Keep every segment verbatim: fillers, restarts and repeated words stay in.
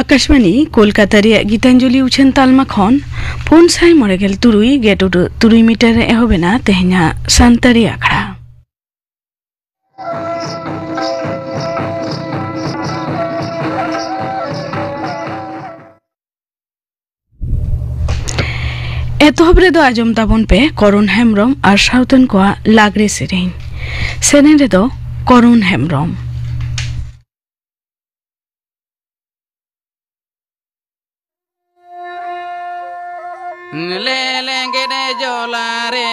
ᱟᱠᱟᱥᱵᱟᱱᱤ ᱠᱳᱞᱠᱟᱛᱟ ᱨᱮᱭᱟᱜ ᱜᱤᱛᱟᱧᱡᱚᱞᱤ ᱩᱪᱷᱟᱹᱱ ᱛᱟᱞᱢᱟ ᱠᱷᱚᱱ ᱯᱩᱱ ᱥᱟᱭ ᱢᱚᱬᱮ ᱜᱮᱞ ᱛᱩᱨᱩᱭ ᱜᱮᱴ ᱩᱰᱟᱹᱜ ᱛᱩᱨᱩᱭ ᱢᱤᱴᱟᱨ ᱨᱮ ᱮᱦᱚᱵ ᱮᱱᱟ ᱛᱮᱦᱮᱧᱟᱜ ᱥᱟᱱᱛᱟᱲᱤ ᱟᱠᱷᱲᱟ᱾ ᱮᱛᱚᱦᱚᱵ ᱨᱮᱫᱚ ᱟᱸᱡᱚᱢ ᱛᱟᱵᱚᱱ ᱯᱮ ᱠᱚᱨᱩᱱ ᱦᱮᱢᱵᱽᱨᱚᱢ ᱟᱨ ᱥᱟᱶᱛᱮᱱ ᱠᱚᱣᱟᱜ ᱞᱟᱜᱽᱲᱮ ᱥᱮᱨᱮᱧ᱾ ᱥᱮᱨᱮᱧ ᱨᱮᱫᱚ ᱠᱚᱨᱩᱱ ᱦᱮᱢᱵᱽᱨᱚᱢ᱾ ᱞᱮᱞᱮᱝᱜᱮᱰ ᱡᱚᱞᱟ ᱨᱮ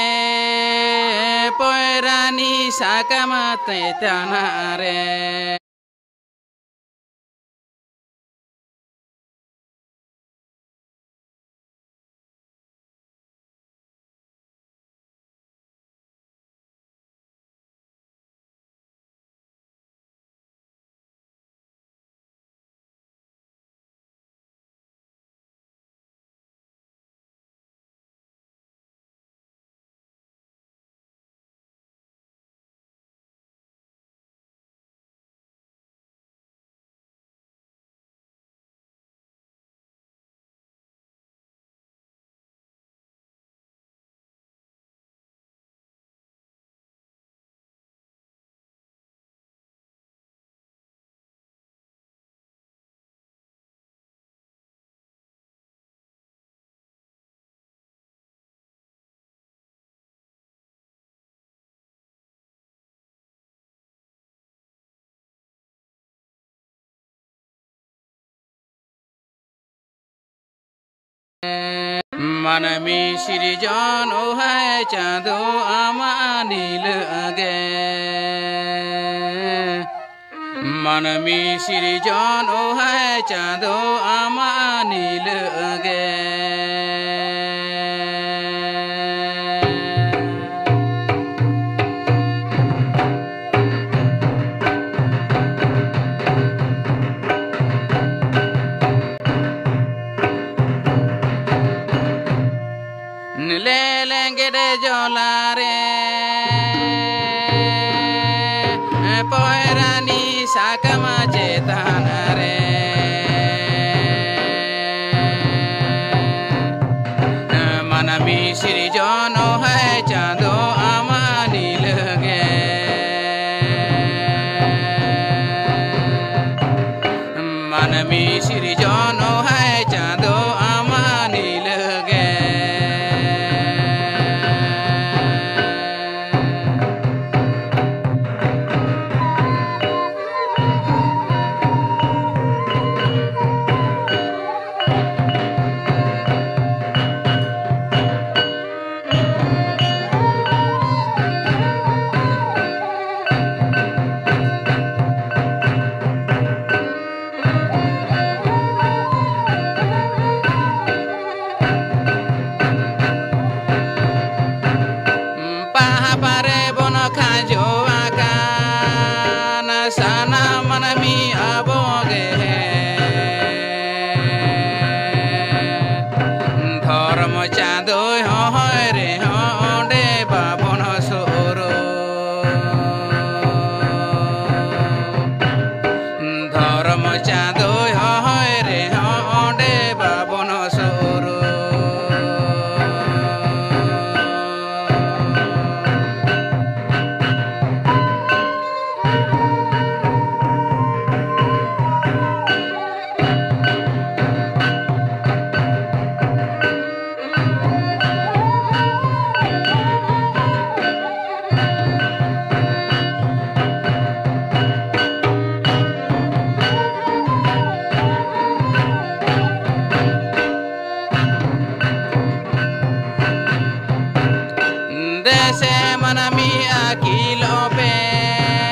ᱯᱚᱭᱨᱟᱱᱤ ᱥᱟᱠᱟᱢ ᱛᱮᱛᱟᱱᱟ ᱨᱮ᱾ ᱢᱟᱹᱱᱢᱤ ᱥᱤᱨᱡᱚᱱ ᱳ ᱦᱟᱭ ᱪᱟᱸᱫᱳ ᱟᱢᱟᱜ ᱱᱤᱞᱟᱹᱜ ᱜᱮ᱾ ᱢᱟᱹᱱᱢᱤ ᱥᱤᱨᱡᱚᱱ ᱳ ᱦᱟᱭ ᱪᱟᱸᱫᱳ ᱟᱢᱟᱜ ᱱᱤᱞᱟᱹᱜ ᱜᱮ᱾ ᱞᱮᱞᱮᱝᱜᱮᱰ ᱡᱚᱞᱟ ᱨᱮ ᱯᱚᱭᱨᱟᱱᱤ ᱥᱟᱠᱟᱢ ᱪᱮᱛᱟᱱ ᱨᱮ ᱥᱤᱨᱡᱚᱱ ᱦᱟᱭ ᱪᱟᱸᱫᱚ ᱟᱢᱟ ᱱᱤᱞᱟᱹᱜᱮ᱾ ᱢᱟᱹᱱᱢᱤ ᱥᱤᱨᱡᱚᱱ ᱦᱟᱭ ᱪᱟᱸᱫᱚ ᱟᱢᱟ ᱱᱤᱞᱟᱹᱜᱮ᱾ ᱯᱟᱦᱟᱯᱟ ᱨᱮ ᱵᱚᱱ ᱠᱷᱟᱸᱡᱚ ᱟᱠᱟᱱ ᱥᱟᱱᱟᱢ ᱢᱟᱹᱱᱢᱤ ᱟᱵᱚ ᱜᱮ᱾ ᱫᱷᱚᱨᱢᱚ ᱪᱟᱸᱫᱚᱭ ᱦᱚᱦᱚᱭ ᱨᱮᱦᱚᱸ ᱚᱸᱰᱮ ᱵᱟᱵᱚᱱ ᱥᱩᱨᱩᱜ᱾ ᱫᱷᱚᱨᱢᱚ ᱪᱟᱸᱫᱚᱭ ᱦᱚᱦᱚᱭ ᱨᱮᱦᱚᱸ ᱚᱸᱰᱮ ᱵᱟᱵᱚᱱ ᱥᱩᱨᱩᱜ᱾ ᱫᱮᱥᱮ ᱢᱟᱹᱱᱢᱤ ᱟᱹᱠᱤᱞᱚᱜ ᱯᱮ,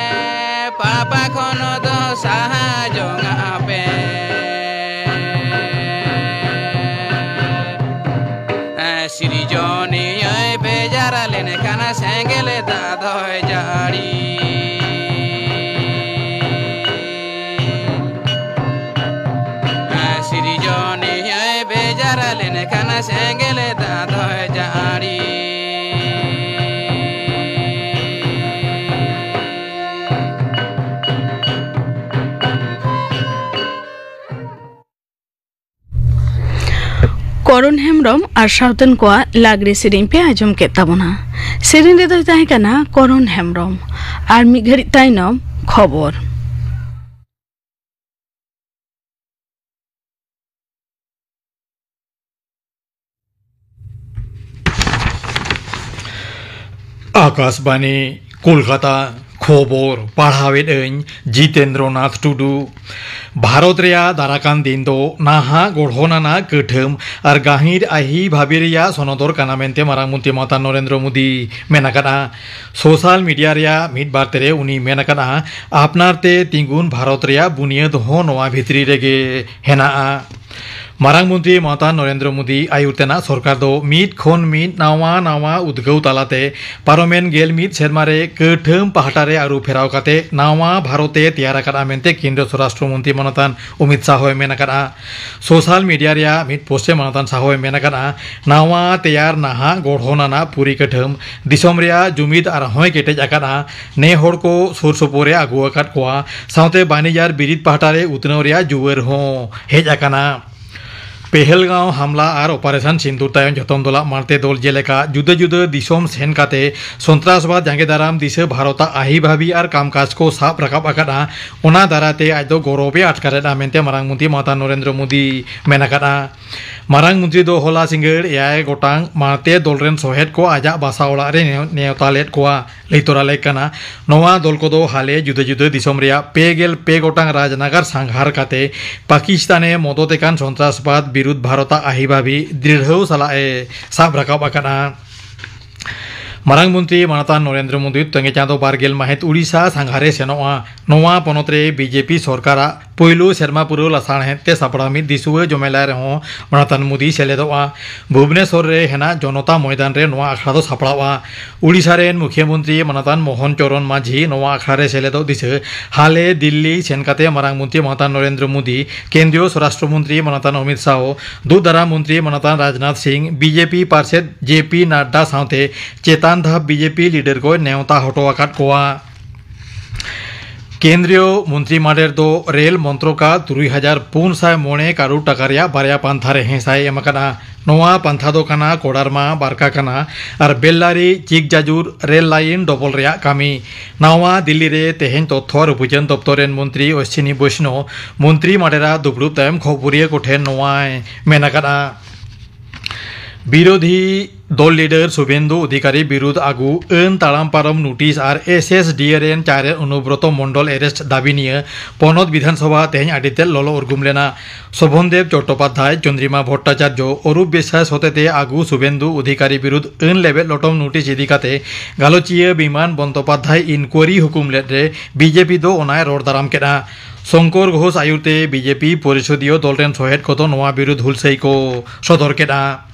ᱯᱟᱯᱟ ᱠᱷᱚᱱ ᱫᱚ ᱥᱟᱦᱟ ᱡᱚᱝᱟᱜ ᱯᱮ᱾ ᱥᱤᱨᱡᱚᱱᱤᱭᱟᱹᱭ ᱵᱮᱡᱟᱨ ᱞᱮᱱᱠᱷᱟᱱ ᱥᱮᱸᱜᱮᱞ ᱫᱟᱜ ᱫᱚᱭ ᱡᱟᱹᱲᱤ᱾ ᱥᱤᱨᱡᱚᱱᱤᱭᱟᱹᱭ ᱵᱮᱡᱟᱨ ᱞᱮᱱᱠᱷᱟᱱ ᱥᱮᱸᱜᱮᱞ ᱫᱟᱜ ᱫᱚᱭ ᱡᱟᱹᱲᱤ᱾ ᱠᱚᱨᱚᱱ ᱦᱮᱢᱵᱽᱨᱚᱢ ᱟᱨ ᱥᱟᱶᱛᱮᱱ ᱠᱚᱣᱟᱜ ᱞᱟᱜᱽᱲᱮ ᱥᱮᱨᱮᱧ ᱯᱮ ᱟᱸᱡᱚᱢ ᱠᱮᱫ ᱛᱟᱵᱚᱱᱟ᱾ ᱥᱮᱨᱮᱧ ᱨᱮᱫᱚᱭ ᱛᱟᱦᱮᱸ ᱠᱟᱱᱟ ᱠᱚᱨᱚᱱ ᱦᱮᱢᱵᱽᱨᱚᱢ᱾ ᱟᱨ ᱢᱤᱫ ᱜᱷᱟᱹᱲᱤᱡ ᱛᱟᱭᱱᱚᱢ ᱠᱷᱚᱵᱚᱨ᱾ ᱟᱠᱟᱥᱵᱟᱱᱤ, ᱠᱳᱞᱠᱟᱛᱟ᱾ ᱠᱷᱚᱵᱚᱨ ᱯᱟᱲᱦᱟᱣᱮᱫ ᱟᱹᱧ ᱡᱤᱛᱮᱱᱫᱨᱚ ᱱᱟᱛᱷ ᱴᱩᱰᱩ᱾ ᱵᱷᱟᱨᱚᱛ ᱨᱮᱭᱟᱜ ᱫᱟᱨᱟᱠᱟᱱ ᱫᱤᱱ ᱫᱚ ᱱᱟᱦᱟᱜ ᱜᱚᱲᱦᱚᱱ ᱟᱱᱟᱜ ᱠᱟᱹᱴᱷᱟᱹᱢ ᱟᱨ ᱜᱟᱹᱦᱤᱨ ᱟᱹᱦᱤ ᱵᱷᱟᱵᱤ ᱨᱮᱭᱟᱜ ᱥᱚᱱᱚᱫᱚᱨ ᱠᱟᱱᱟ ᱢᱮᱱᱛᱮ ᱢᱟᱨᱟᱝ ᱢᱚᱱᱛᱨᱤ ᱢᱟᱛᱟᱱ ᱱᱚᱨᱮᱱᱫᱨᱚ ᱢᱳᱫᱤ ᱢᱮᱱ ᱟᱠᱟᱫᱼᱟ᱾ ᱥᱳᱥᱟᱞ ᱢᱤᱰᱤᱭᱟ ᱨᱮᱭᱟᱜ ᱢᱤᱫ ᱵᱟᱨᱛᱮ ᱨᱮ ᱩᱱᱤ ᱢᱮᱱ ᱟᱠᱟᱫᱼᱟ, ᱟᱯᱱᱟᱨ ᱛᱮ ᱛᱤᱸᱜᱩᱱ ᱵᱷᱟᱨᱚᱛ ᱨᱮᱭᱟᱜ ᱵᱩᱱᱤᱭᱟᱹᱫ ᱦᱚᱸ ᱱᱚᱣᱟ ᱵᱷᱤᱛᱨᱤ ᱨᱮᱜᱮ ᱦᱮᱱᱟᱜᱼᱟ᱾ ᱢᱟᱨᱟᱝ ᱢᱚᱱᱛᱨᱤ ᱢᱟᱛᱟᱱ ᱱᱚᱨᱮᱱᱫᱨᱚ ᱢᱳᱫᱤ ᱟᱭᱩᱨ ᱛᱮᱱᱟᱜ ᱥᱚᱨᱠᱟᱨ ᱫᱚ ᱢᱤᱫ ᱠᱷᱚᱱ ᱢᱤᱫ ᱱᱟᱣᱟ ᱱᱟᱣᱟ ᱩᱫᱽᱜᱟᱹᱣ ᱛᱟᱞᱟᱛᱮ ᱯᱟᱨᱚᱢᱮᱱ ᱜᱮᱞ ᱢᱤᱫ ᱥᱮᱨᱢᱟ ᱨᱮ ᱠᱟᱹᱴᱷᱟᱹᱢ ᱯᱟᱦᱴᱟ ᱨᱮ ᱟᱹᱨᱩ ᱯᱷᱮᱨᱟᱣ ᱠᱟᱛᱮ ᱱᱟᱣᱟ ᱵᱷᱟᱨᱚᱛ ᱮ ᱛᱮᱭᱟᱨ ᱟᱠᱟᱫᱼᱟ ᱢᱮᱱᱛᱮ ᱠᱮᱱᱫᱨᱚ ᱥᱚᱨᱟᱥᱴᱨᱚ ᱢᱚᱱᱛᱨᱤ ᱢᱟᱱᱚᱛᱟᱱ ᱚᱢᱤᱛ ᱥᱟᱦ ᱦᱚᱸᱭ ᱢᱮᱱ ᱟᱠᱟᱫᱼᱟ᱾ ᱥᱳᱥᱟᱞ ᱢᱤᱰᱤᱭᱟ ᱨᱮᱭᱟᱜ ᱢᱤᱫ ᱯᱳᱥᱴ ᱨᱮ ᱢᱟᱱᱚᱛᱟᱱ ᱥᱟᱦ ᱦᱚᱸᱭ ᱢᱮᱱ ᱟᱠᱟᱫᱼᱟ, ᱱᱟᱣᱟ ᱛᱮᱭᱟᱨ ᱱᱟᱦᱟᱜ ᱜᱚᱲᱦᱚᱱ ᱟᱱᱟᱜ ᱯᱩᱨᱤ ᱠᱟᱹᱴᱷᱟᱹᱢ ᱫᱤᱥᱚᱢ ᱨᱮᱭᱟᱜ ᱡᱩᱢᱤᱫ ᱟᱨᱦᱚᱸᱭ ᱠᱮᱴᱮᱡ ᱟᱠᱟᱫᱼᱟ᱾ ᱱᱮ ᱦᱚᱲ ᱠᱚ ᱥᱩᱨ ᱥᱩᱯᱩᱨ ᱮ ᱟᱹᱜᱩ ᱟᱠᱟᱫ ᱠᱚᱣᱟ, ᱥᱟᱶᱛᱮ ᱵᱟᱹᱱᱤᱡᱽ ᱟᱨ ᱵᱤᱨᱤᱫ ᱯᱟᱦᱴᱟ ᱨᱮ ᱩᱛᱱᱟᱹᱣ ᱨᱮᱭᱟᱜ ᱡᱩᱣᱟᱹᱨ ᱦᱚᱸ ᱦᱮᱡ ᱟᱠᱟᱱᱟ᱾ ᱯᱮᱦᱮᱞᱜᱟᱸᱣ ᱦᱟᱢᱞᱟ ᱟᱨ ᱚᱯᱟᱨᱮᱥᱚᱱ ᱥᱤᱸᱫᱩᱨ ᱛᱟᱭᱚᱢ ᱡᱷᱚᱛᱚᱢ ᱫᱚᱞᱟᱜ ᱢᱟᱲᱛᱮ ᱫᱚᱞ ᱡᱮᱞᱮᱠᱟ ᱡᱩᱫᱟᱹ ᱡᱩᱫᱟᱹ ᱫᱤᱥᱚᱢ ᱥᱮᱱ ᱠᱟᱛᱮ ᱥᱚᱱᱛᱨᱟᱥᱵᱟᱫ ᱡᱟᱸᱜᱮ ᱫᱟᱨᱟᱢ ᱫᱤᱥᱟᱹ ᱵᱷᱟᱨᱚᱛᱟᱜ ᱟᱹᱦᱤ ᱵᱷᱟᱵᱤ ᱟᱨ ᱠᱟᱢᱠᱟᱡᱽ ᱠᱚ ᱥᱟᱵ ᱨᱟᱠᱟᱵ ᱟᱠᱟᱫᱼᱟ, ᱚᱱᱟ ᱫᱟᱨᱟᱭ ᱛᱮ ᱟᱡ ᱫᱚ ᱜᱚᱨᱚᱵ ᱮ ᱟᱴᱠᱟᱨᱮᱫᱼᱟ ᱢᱮᱱᱛᱮ ᱢᱟᱨᱟᱝ ᱢᱚᱱᱛᱨᱤ ᱢᱟᱛᱟᱱ ᱱᱚᱨᱮᱱᱫᱨᱚ ᱢᱳᱫᱤ ᱢᱮᱱ ᱟᱠᱟᱫᱼᱟ᱾ ᱢᱟᱨᱟᱝ ᱢᱚᱱᱛᱨᱤ ᱫᱚ ᱦᱚᱞᱟ ᱥᱤᱸᱜᱟᱹᱲ ᱮᱭᱟᱭ ᱜᱚᱴᱟᱝ ᱢᱟᱲᱛᱮ ᱫᱚᱞ ᱨᱮᱱ ᱥᱚᱦᱮᱫ ᱠᱚ ᱟᱡᱟᱜ ᱵᱟᱥᱟ ᱚᱲᱟᱜ ᱨᱮ ᱱᱮᱣ-, ᱱᱮᱣᱛᱟ ᱞᱮᱫ ᱠᱚᱣᱟ᱾ ᱞᱟᱹᱭ ᱛᱚᱨᱟ ᱞᱮᱫ ᱠᱟᱱᱟ, ᱱᱚᱣᱟ ᱫᱚᱞ ᱠᱚᱫᱚ ᱦᱟᱞᱮ ᱡᱩᱫᱟᱹ ᱡᱩᱫᱟᱹ ᱫᱤᱥᱚᱢ ᱨᱮᱭᱟᱜ ᱯᱮ ᱜᱮᱞ ᱯᱮ ᱜᱚᱴᱟᱝ ᱨᱟᱡᱽᱱᱟᱜᱟᱨ ᱥᱟᱸᱜᱷᱟᱨ ᱠᱟᱛᱮ ᱯᱟᱠᱤᱥᱛᱟᱱ ᱮ ᱢᱚᱫᱚᱫ ᱮ ᱠᱟᱱ ᱥᱚᱱᱛᱨᱟᱥᱵᱟᱫ ᱵᱤᱨᱩᱫᱷ ᱵᱷᱟᱨᱚᱛᱟᱜ ᱟᱹᱦᱤᱵᱷᱟᱵᱤ ᱫᱨᱤᱲᱦᱟᱹᱣ ᱥᱟᱞᱟᱜ ᱮ ᱥᱟᱵ ᱨᱟᱠᱟᱵ ᱟᱠᱟᱫᱼᱟ᱾ ᱢᱟᱨᱟᱝ ᱢᱚᱱᱛᱨᱤ ᱢᱟᱱᱚᱛᱟᱱ ᱱᱚᱨᱮᱱᱫᱨᱚ ᱢᱳᱫᱤ ᱛᱮᱸᱜᱮ ᱪᱟᱸᱫᱚ ᱵᱟᱨ ᱜᱮᱞ ᱢᱟᱹᱦᱤᱛ ᱩᱲᱤᱥᱥᱟ ᱥᱟᱸᱜᱷᱟᱨ ᱮ ᱥᱮᱱᱚᱜᱼᱟ᱾ ᱱᱚᱣᱟ ᱯᱚᱱᱚᱛ ᱨᱮ ᱵᱤᱡᱮᱯᱤ ᱥᱚᱨᱠᱟᱨᱟᱜ ᱯᱩᱭᱞᱩ ᱥᱮᱨᱢᱟ ᱯᱩᱨᱟᱹᱣ ᱞᱟᱥᱟᱲᱦᱮᱫ ᱛᱮ ᱥᱟᱯᱲᱟᱣ ᱢᱤᱫ ᱫᱤᱥᱩᱣᱟᱹ ᱡᱚᱢᱮᱞᱟᱭ ᱨᱮᱦᱚᱸ ᱢᱟᱱᱚᱛᱟᱱ ᱢᱳᱫᱤᱭ ᱥᱮᱞᱮᱫᱚᱜᱼᱟ᱾ ᱵᱷᱩᱵᱽᱱᱮᱥᱚᱨ ᱨᱮ ᱦᱮᱱᱟᱜ ᱡᱚᱱᱚᱛᱟ ᱢᱚᱭᱫᱟᱱ ᱨᱮ ᱱᱚᱣᱟ ᱟᱠᱷᱲᱟ ᱫᱚ ᱥᱟᱯᱲᱟᱣᱜᱼᱟ᱾ ᱩᱲᱤᱥᱥᱟ ᱨᱮᱱ ᱢᱩᱠᱷᱭᱟᱹ ᱢᱚᱱᱛᱨᱤ ᱢᱟᱱᱚᱛᱟᱱ ᱢᱳᱦᱚᱱ ᱪᱚᱨᱚᱱ ᱢᱟᱹᱡᱷᱤ ᱱᱚᱣᱟ ᱟᱠᱷᱲᱟ ᱨᱮ ᱥᱮᱞᱮᱫᱚᱜ ᱫᱤᱥᱟᱹ ᱦᱟᱞᱮ ᱫᱤᱞᱞᱤ ᱥᱮᱱ ᱠᱟᱛᱮ ᱢᱟᱨᱟᱝ ᱢᱚᱱᱛᱨᱤ ᱢᱟᱱᱚᱛᱟᱱ ᱱᱚᱨᱮᱱᱫᱨᱚ ᱢᱳᱫᱤ, ᱠᱮᱱᱫᱨᱤᱭᱚ ᱥᱚᱨᱟᱥᱴᱨᱚ ᱢᱚᱱᱛᱨᱤ ᱢᱟᱱᱚᱛᱟᱱ ᱚᱢᱤᱛ ᱥᱟᱦᱚ, ᱫᱩᱜ ᱫᱟᱨᱟᱢ ᱢᱚᱱᱛᱨᱤ ᱢᱟᱱᱚᱛᱟᱱ ᱨᱟᱡᱽᱱᱟᱛᱷ ᱥᱤᱝ, ᱵᱤᱡᱮᱯᱤ ᱯᱟᱨᱥᱮᱫ ᱡᱮ ᱯᱤ ᱱᱟᱰᱰᱟ ᱥᱟᱶᱛᱮ ᱪᱮᱛᱟᱱ ᱫᱷᱟᱯ ᱵᱤᱡᱮᱯᱤ ᱞᱤᱰᱟᱨ ᱠᱚᱭ ᱱᱮᱣᱛᱟ ᱦᱚᱴᱚ ᱟᱠᱟᱫ ᱠᱚᱣᱟ᱾ ᱠᱮᱱᱫᱨᱤᱭᱚ ᱢᱚᱱᱛᱨᱤ ᱢᱟᱰᱮᱨ ᱫᱚ ᱨᱮᱞ ᱢᱚᱱᱛᱨᱚᱠᱟᱜ ᱛᱩᱨᱩᱭ ᱦᱟᱡᱟᱨ ᱯᱩᱱ ᱥᱟᱭ ᱢᱚᱬᱮ ᱠᱟᱨᱳᱲ ᱴᱟᱠᱟ ᱨᱮᱭᱟᱜ ᱵᱟᱨᱭᱟ ᱯᱟᱱᱛᱷᱟ ᱨᱮ ᱦᱮᱸᱥᱟᱭ ᱮᱢ ᱟᱠᱟᱫᱼᱟ᱾ ᱱᱚᱣᱟ ᱯᱟᱱᱛᱷᱟ ᱫᱚ ᱠᱟᱱᱟ ᱠᱚᱰᱟᱨᱢᱟ ᱵᱟᱨᱠᱟ ᱠᱟᱱᱟ ᱟᱨ ᱵᱮᱞᱞᱟᱨᱤ ᱪᱤᱠᱡᱟᱡᱩᱨ ᱨᱮᱞ ᱞᱟᱭᱤᱱ ᱰᱚᱵᱚᱞ ᱨᱮᱭᱟᱜ ᱠᱟᱹᱢᱤ᱾ ᱱᱟᱣᱟ ᱫᱤᱞᱞᱤ ᱨᱮ ᱛᱮᱦᱮᱧ ᱛᱚᱛᱛᱷᱚ ᱟᱨ ᱩᱯᱟᱹᱡᱟᱹᱱ ᱫᱚᱯᱛᱚᱨ ᱨᱮᱱ ᱢᱚᱱᱛᱨᱤ ᱚᱥᱥᱤᱱᱤ ᱵᱳᱭᱥᱱᱚ ᱢᱚᱱᱛᱨᱤ ᱢᱟᱰᱮᱨᱟ ᱫᱩᱯᱲᱩᱵ ᱛᱟᱭᱚᱢ ᱠᱷᱚᱵᱚᱨᱤᱭᱟᱹ ᱠᱚᱴᱷᱮᱱ ᱱᱚᱣᱟᱭ ᱢᱮᱱ ᱟᱠᱟᱫᱼᱟ᱾ ᱵᱤᱨᱳᱫᱷᱤ ᱫᱚᱞ ᱞᱤᱰᱟᱨ ᱥᱩᱵᱷᱮᱱᱫᱩ ᱚᱫᱷᱤᱠᱟᱨᱤ ᱵᱤᱨᱩᱫᱷ ᱟᱹᱜᱩ ᱟᱹᱱ ᱛᱟᱲᱟᱢ ᱯᱟᱨᱚᱢ ᱱᱳᱴᱤᱥ ᱟᱨ ᱮᱥ ᱮᱥ ᱰᱤ ᱮ ᱨᱮᱱ ᱪᱟᱨ ᱚᱱᱩᱵᱨᱚᱛᱚ ᱢᱚᱱᱰᱚᱞ ᱮᱨᱮᱥᱴ ᱫᱟᱹᱵᱤ ᱱᱤᱭᱟᱹ ᱯᱚᱱᱚᱛ ᱵᱤᱫᱷᱟᱱ ᱥᱚᱵᱷᱟ ᱛᱮᱦᱮᱧ ᱟᱹᱰᱤ ᱛᱮᱫ ᱞᱚᱞᱚ ᱩᱨᱜᱩᱢ ᱞᱮᱱᱟ᱾ ᱥᱳᱵᱷᱚᱱᱫᱮᱵ ᱪᱚᱴᱴᱳᱯᱟᱫᱽᱫᱷᱟᱭ, ᱪᱚᱱᱫᱨᱤᱢᱟ ᱵᱷᱚᱴᱴᱟᱪᱟᱨᱡᱚ, ᱚᱨᱩᱯ ᱵᱤᱥᱥᱟᱥ ᱦᱚᱛᱮᱛᱮ ᱟᱹᱜᱩ ᱥᱩᱵᱷᱮᱱᱫᱩ ᱚᱫᱷᱤᱠᱟᱨᱤ ᱵᱤᱨᱩᱫᱷ ᱟᱹᱱ ᱞᱮᱵᱮᱫ ᱞᱚᱴᱚᱢ ᱱᱳᱴᱤᱥ ᱤᱫᱤ ᱠᱟᱛᱮ ᱜᱟᱞᱚᱪᱤᱭᱟᱹ ᱵᱤᱢᱟᱱ ᱵᱚᱱᱫᱚᱯᱟᱫᱽᱫᱷᱟᱭ ᱤᱱᱠᱩᱭᱟᱨᱤ ᱦᱩᱠᱩᱢ ᱞᱮᱫ ᱨᱮ ᱵᱤ ᱡᱮ ᱯᱤ ᱫᱚ ᱚᱱᱟᱭ ᱨᱚᱲ ᱫᱟᱨᱟᱢ ᱠᱮᱫᱼᱟ᱾ ᱥᱚᱝᱠᱚᱨ ᱜᱷᱳᱥ ᱟᱭᱩᱨ ᱛᱮ ᱵᱤ ᱡᱮ ᱯᱤ ᱯᱚᱨᱤᱥᱚᱫᱤᱭᱚ ᱫᱚᱞ ᱨᱮᱱ ᱥᱚᱦᱮᱫ ᱠᱚᱫᱚ ᱱᱚᱣᱟ ᱵᱤᱨᱩᱫᱷ ᱦᱩᱞᱥᱟᱹᱭ ᱠᱚ ᱥᱚᱫᱚᱨ ᱠᱮᱫᱼᱟ᱾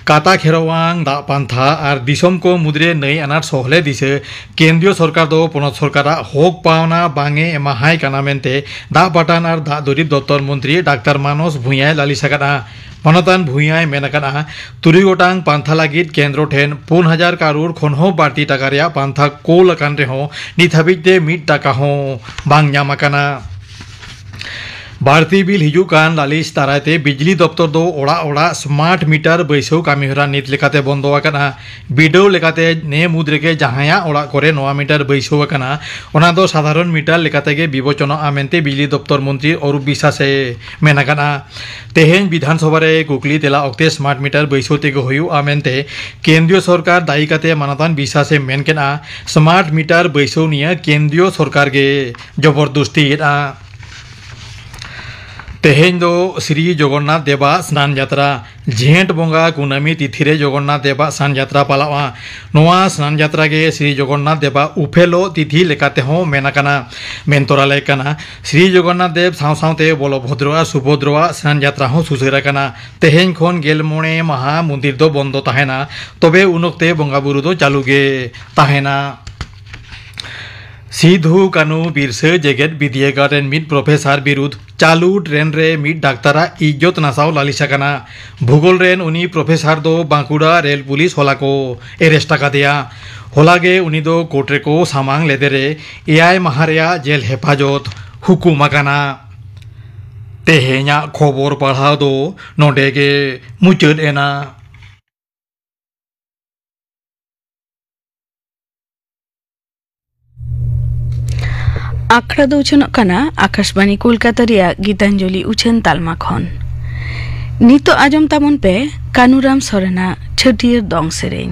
ᱠᱟᱛᱟ ᱠᱷᱮᱨᱣᱟᱝ ᱫᱟᱜ ᱯᱟᱱᱛᱷᱟ ᱟᱨ ᱫᱤᱥᱚᱢ ᱠᱚ ᱢᱩᱫᱽᱨᱮ ᱱᱟᱹᱭ ᱟᱱᱟᱴ ᱥᱚᱦᱞᱮ ᱫᱤᱥᱟᱹ᱾ ᱠᱮᱱᱫᱨᱤᱭᱚ ᱥᱚᱨᱠᱟᱨ ᱫᱚ ᱯᱚᱱᱚᱛ ᱥᱚᱨᱠᱟᱨᱟᱜ ᱦᱚᱠ ᱯᱟᱣᱱᱟ ᱵᱟᱝ ᱮ ᱮᱢᱟᱦᱟᱭ ᱠᱟᱱᱟ ᱢᱮᱱᱛᱮ ᱫᱟᱜ ᱯᱟᱴᱟᱱ ᱟᱨ ᱫᱟᱜ ᱫᱩᱨᱤᱵᱽ ᱫᱚᱯᱛᱚᱨ ᱢᱚᱱᱛᱨᱤ ᱰᱟᱠᱛᱟᱨ ᱢᱟᱱᱚᱥ ᱵᱷᱩᱸᱭᱟᱭ ᱞᱟᱹᱞᱤᱥ ᱟᱠᱟᱫᱼᱟ᱾ ᱢᱟᱱᱚᱛᱟᱱ ᱵᱷᱩᱸᱭᱟᱭ ᱢᱮᱱ ᱟᱠᱟᱫᱼᱟ, ᱛᱩᱨᱩᱭ ᱜᱚᱴᱟᱝ ᱯᱟᱱᱛᱷᱟ ᱞᱟᱹᱜᱤᱫ ᱠᱮᱱᱫᱨᱚ ᱴᱷᱮᱱ ᱯᱩᱱ ᱦᱟᱡᱟᱨ ᱠᱟᱨᱳᱲ ᱠᱷᱚᱱ ᱦᱚᱸ ᱵᱟᱹᱲᱛᱤ ᱴᱟᱠᱟ ᱨᱮᱭᱟᱜ ᱯᱟᱱᱛᱷᱟ ᱠᱳᱞ ᱟᱠᱟᱱ ᱨᱮᱦᱚᱸ ᱱᱤᱛ ᱦᱟᱹᱵᱤᱡ ᱛᱮ ᱢᱤᱫ ᱴᱟᱠᱟ ᱦᱚᱸ ᱵᱟᱝ ᱧᱟᱢ ᱟᱠᱟᱱᱟ᱾ ᱵᱟᱹᱲᱛᱤ ᱵᱤᱞ ᱦᱤᱡᱩᱜ ᱠᱟᱱ ᱞᱟᱹᱞᱤᱥ ᱫᱟᱨᱟᱭ ᱛᱮ ᱵᱤᱡᱽᱞᱤ ᱫᱚᱯᱛᱚᱨ ᱫᱚ ᱚᱲᱟᱜ ᱚᱲᱟᱜ ᱥᱢᱟᱨᱴ ᱢᱤᱴᱟᱨ ᱵᱟᱹᱭᱥᱟᱹᱣ ᱠᱟᱹᱢᱤᱦᱚᱨᱟ ᱱᱤᱛ ᱞᱮᱠᱟᱛᱮ ᱵᱚᱱᱫᱚ ᱟᱠᱟᱱᱟ᱾ ᱵᱤᱰᱟᱹᱣ ᱞᱮᱠᱟᱛᱮ ᱱᱮ ᱢᱩᱫᱽ ᱨᱮᱜᱮ ᱡᱟᱦᱟᱸᱭᱟᱜ ᱚᱲᱟᱜ ᱠᱚᱨᱮ ᱱᱚᱣᱟ ᱢᱤᱴᱟᱨ ᱵᱟᱹᱭᱥᱟᱹᱣ ᱟᱠᱟᱱᱟ, ᱚᱱᱟ ᱫᱚ ᱥᱟᱫᱷᱟᱨᱚᱱ ᱢᱤᱴᱟᱨ ᱞᱮᱠᱟᱛᱮ ᱜᱮ ᱵᱤᱵᱚᱪᱚᱱᱚᱜᱼᱟ ᱢᱮᱱᱛᱮ ᱵᱤᱡᱽᱞᱤ ᱫᱚᱯᱛᱚᱨ ᱢᱚᱱᱛᱨᱤ ᱚᱨᱩᱯ ᱵᱤᱥᱥᱟᱥ ᱮ ᱢᱮᱱ ᱟᱠᱟᱫᱼᱟ᱾ ᱛᱮᱦᱮᱧ ᱵᱤᱫᱷᱟᱱ ᱥᱚᱵᱷᱟ ᱨᱮ ᱠᱩᱠᱞᱤ ᱛᱮᱞᱟ ᱚᱠᱛᱮ ᱥᱢᱟᱨᱴ ᱢᱤᱴᱟᱨ ᱵᱟᱹᱭᱥᱟᱹᱣ ᱛᱮᱜᱮ ᱦᱩᱭᱩᱜᱼᱟ ᱢᱮᱱᱛᱮ ᱠᱮᱱᱫᱨᱤᱭᱚ ᱥᱚᱨᱠᱟᱨ ᱫᱟᱹᱭᱤ ᱠᱟᱛᱮ ᱢᱟᱱᱚᱛᱟᱱ ᱵᱤᱥᱥᱟᱥ ᱮ ᱢᱮᱱ ᱠᱮᱫᱼᱟ, ᱥᱢᱟᱨᱴ ᱢᱤᱴᱟᱨ ᱵᱟᱹᱭᱥᱟᱹᱣ ᱱᱤᱭᱟᱹ ᱠᱮᱱᱫᱨᱤᱭᱚ ᱥᱚᱨᱠᱟᱨ ᱜᱮ ᱡᱚᱵᱚᱨᱫᱚᱥᱛᱤᱭᱮᱫᱼᱟ᱾ ᱛᱮᱦᱮᱧ ᱫᱚ ᱥᱨᱤ ᱡᱚᱜᱚᱱᱱᱟᱛᱷ ᱫᱮᱵᱟᱜ ᱥᱱᱟᱱ ᱡᱟᱛᱨᱟ᱾ ᱡᱷᱮᱸᱴ ᱵᱚᱸᱜᱟ ᱠᱩᱱᱟᱹᱢᱤ ᱛᱤᱛᱷᱤ ᱨᱮ ᱡᱚᱜᱚᱱᱱᱟᱛᱷ ᱫᱮᱵᱟᱜ ᱥᱱᱟᱱ ᱡᱟᱛᱨᱟ ᱯᱟᱞᱟᱜᱼᱟ᱾ ᱱᱚᱣᱟ ᱥᱱᱟᱱ ᱡᱟᱛᱨᱟ ᱜᱮ ᱥᱨᱤ ᱡᱚᱜᱚᱱᱱᱟᱛᱷ ᱫᱮᱵᱟᱜ ᱩᱯᱮᱞᱚᱜ ᱛᱤᱛᱷᱤ ᱞᱮᱠᱟ ᱛᱮᱦᱚᱸ ᱢᱮᱱ ᱟᱠᱟᱱᱟ, ᱢᱮᱱ ᱛᱚᱨᱟ ᱞᱮ ᱠᱟᱱᱟ᱾ ᱥᱨᱤ ᱡᱚᱜᱚᱱᱱᱟᱛᱷ ᱫᱮᱵ ᱥᱟᱶ ᱥᱟᱶᱛᱮ ᱵᱚᱞᱚᱵᱷᱚᱫᱨᱚ ᱟᱨ ᱥᱩᱵᱷᱚᱫᱨᱚᱣᱟᱜ ᱥᱱᱟᱱ ᱡᱟᱛᱨᱟ ᱦᱚᱸ ᱥᱩᱥᱟᱹᱨ ᱟᱠᱟᱱᱟ᱾ ᱛᱮᱦᱮᱧ ᱠᱷᱚᱱ ᱜᱮᱞ ᱢᱚᱬᱮ ᱢᱟᱦᱟ ᱢᱚᱱᱫᱤᱨ ᱫᱚ ᱵᱚᱱᱫᱚ ᱛᱟᱦᱮᱱᱟ, ᱛᱚᱵᱮ ᱩᱱ ᱚᱠᱛᱮ ᱵᱚᱸᱜᱟ ᱵᱩᱨᱩ ᱫᱚ ᱪᱟᱹᱞᱩ ᱜᱮ ᱛᱟᱦᱮᱱᱟ᱾ ᱥᱤᱫᱷᱩ ᱠᱟᱹᱱᱩ ᱵᱤᱨᱥᱟᱹ ᱡᱮᱜᱮᱛ ᱵᱤᱨᱫᱟᱹᱜᱟᱲ ᱨᱮᱱ ᱢᱤᱫ ᱯᱨᱚᱯᱷᱮᱥᱟᱨ ᱵᱤᱨᱩᱫᱷ ᱪᱟᱞᱩ ᱴᱨᱮᱱ ᱨᱮ ᱢᱤᱫ ᱰᱟᱠᱛᱟᱨᱟᱜ ᱤᱡᱽᱡᱚᱛ ᱱᱟᱥᱟᱣ ᱞᱟᱹᱞᱤᱥ ᱟᱠᱟᱱᱟ᱾ ᱵᱷᱩᱜᱳᱞ ᱨᱮᱱ ᱩᱱᱤ ᱯᱨᱚᱯᱷᱮᱥᱟᱨ ᱫᱚ ᱵᱟᱸᱠᱩᱲᱟ ᱨᱮᱞ ᱯᱩᱞᱤᱥ ᱦᱚᱞᱟ ᱠᱚ ᱮᱨᱮᱥᱴ ᱟᱠᱟᱫᱮᱭᱟ᱾ ᱦᱚᱞᱟ ᱜᱮ ᱩᱱᱤ ᱫᱚ ᱠᱳᱨᱴ ᱨᱮᱠᱚ ᱥᱟᱢᱟᱝ ᱞᱮᱫᱮᱨᱮ ᱮᱭᱟᱭ ᱢᱟᱦᱟ ᱨᱮᱭᱟᱜ ᱡᱮᱞ ᱦᱮᱯᱟᱡᱚᱛ ᱦᱩᱠᱩᱢ ᱟᱠᱟᱱᱟ᱾ ᱛᱮᱦᱮᱧᱟᱜ ᱠᱷᱚᱵᱚᱨ ᱯᱟᱲᱦᱟᱣ ᱫᱚ ᱱᱚᱰᱮ ᱜᱮ ᱢᱩᱪᱟᱹᱫ ᱮᱱᱟ᱾ ᱟᱠᱷᱲᱟ ᱫᱚ ᱩᱪᱷᱟᱹᱱᱚᱜ ᱠᱟᱱᱟ ᱟᱠᱟᱥᱵᱟᱬᱤ ᱠᱳᱞᱠᱟᱛᱟ ᱨᱮᱭᱟᱜ ᱜᱤᱛᱟᱧᱡᱚᱞᱤ ᱩᱪᱷᱟᱹᱱ ᱛᱟᱞᱢᱟ ᱠᱷᱚᱱ᱾ ᱱᱤᱛᱚᱜ ᱟᱸᱡᱚᱢ ᱛᱟᱵᱚᱱ ᱯᱮ ᱠᱟᱹᱱᱩᱨᱟᱢ ᱥᱚᱨᱮᱱᱟᱜ ᱪᱷᱟᱹᱴᱭᱟᱹᱨ ᱫᱚᱝ ᱥᱮᱨᱮᱧ᱾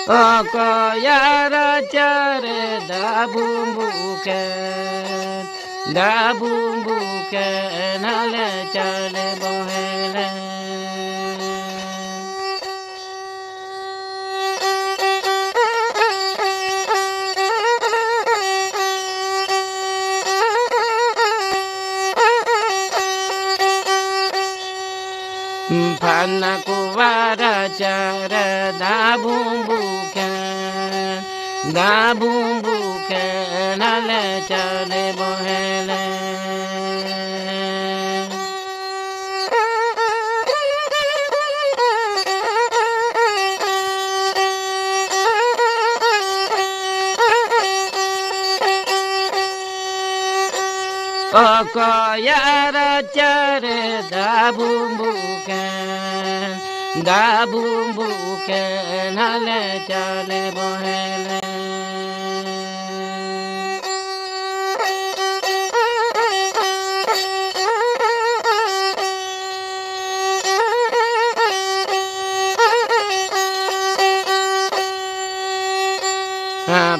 ᱚᱠᱚᱭᱟᱜ ᱨᱟᱪᱟᱨᱮ ᱫᱟᱜ ᱵᱩᱢᱵᱩ ᱠᱟᱱ, ᱫᱟᱜ ᱵᱩᱢᱵᱩ ᱠᱟᱱ, ᱟᱞᱮ ᱪᱟᱞᱮ ᱵᱚᱦᱮᱞᱮ᱾ ᱯᱷᱟᱱᱟ ᱠᱚᱣᱟ ᱨᱟᱪᱟᱨᱮ ᱫᱟᱜ ᱵᱩᱢᱵᱩ ᱠᱟᱱ, ᱫᱟᱜ ᱵᱩᱢᱵᱩ ᱠᱟᱱ, ᱟᱞᱮ ᱪᱟᱞᱮ ᱵᱚᱦᱮᱞᱮ᱾ ᱚᱠᱚᱭᱟᱜ ᱨᱟᱪᱟᱨᱮ ᱫᱟᱜ ᱵᱩᱢᱵᱩ ᱠᱟᱱ, ᱫᱟᱜ ᱵᱩᱢᱵᱩ ᱠᱟᱱ, ᱟᱞᱮ ᱪᱟᱞᱮ ᱵᱚᱦᱮᱞᱮ᱾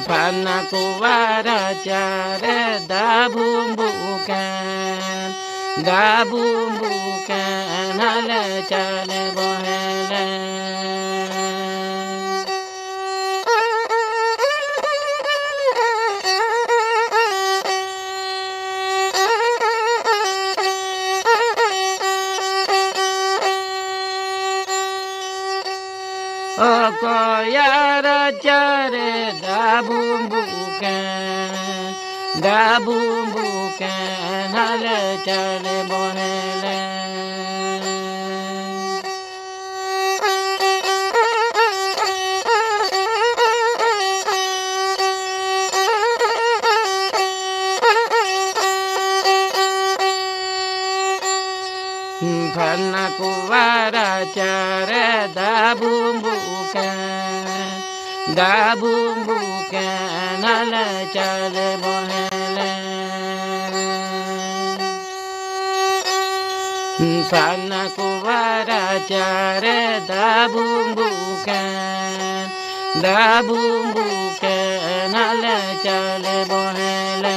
ᱯᱷᱟᱱᱟ ᱠᱚᱣᱟ ᱨᱟᱪᱟᱨᱮ ᱫᱟᱜ ᱵᱩᱢᱵᱩ ᱠᱟᱱ, ᱫᱟᱜ ᱵᱩᱢᱵᱩ ᱠᱟᱱ, ᱟᱞᱮ ᱪᱟᱞᱮ ᱵᱚᱦᱮᱞᱮ᱾ ᱚᱠᱚᱭᱟᱜ ᱨᱟᱪᱟᱨᱮ ᱫᱟᱜ ᱵᱩᱢᱵᱩᱜ ᱠᱟᱱ, ᱫᱟᱜ ᱵᱩᱢᱵᱩᱜ ᱠᱟᱱ, ᱟᱞᱮ ᱪᱟᱞᱮ ᱵᱚᱦᱮᱞᱮ᱾ ᱯᱷᱟᱞᱱᱟ ᱠᱚᱣᱟᱜ ᱨᱟᱪᱟᱨᱮ ᱫᱟᱜ ᱵᱩᱢᱵᱩᱜ ᱠᱟᱱ, ᱫᱟᱜ ᱵᱩᱢᱵᱩᱜ ᱠᱟᱱ, ᱟᱞᱮ ᱪᱟᱞᱮ ᱵᱚᱦᱮᱞᱮ᱾ ᱯᱷᱟᱞᱱᱟ ᱠᱚᱣᱟᱜ ᱨᱟᱪᱟᱨᱮ ᱫᱟᱜ ᱵᱩᱢᱵᱩᱜ ᱠᱟᱱ, ᱫᱟᱜ ᱵᱩᱢᱵᱩᱜ ᱠᱟᱱ, ᱟᱞᱮ ᱪᱟᱞᱮ ᱵᱚᱦᱮᱞᱮ᱾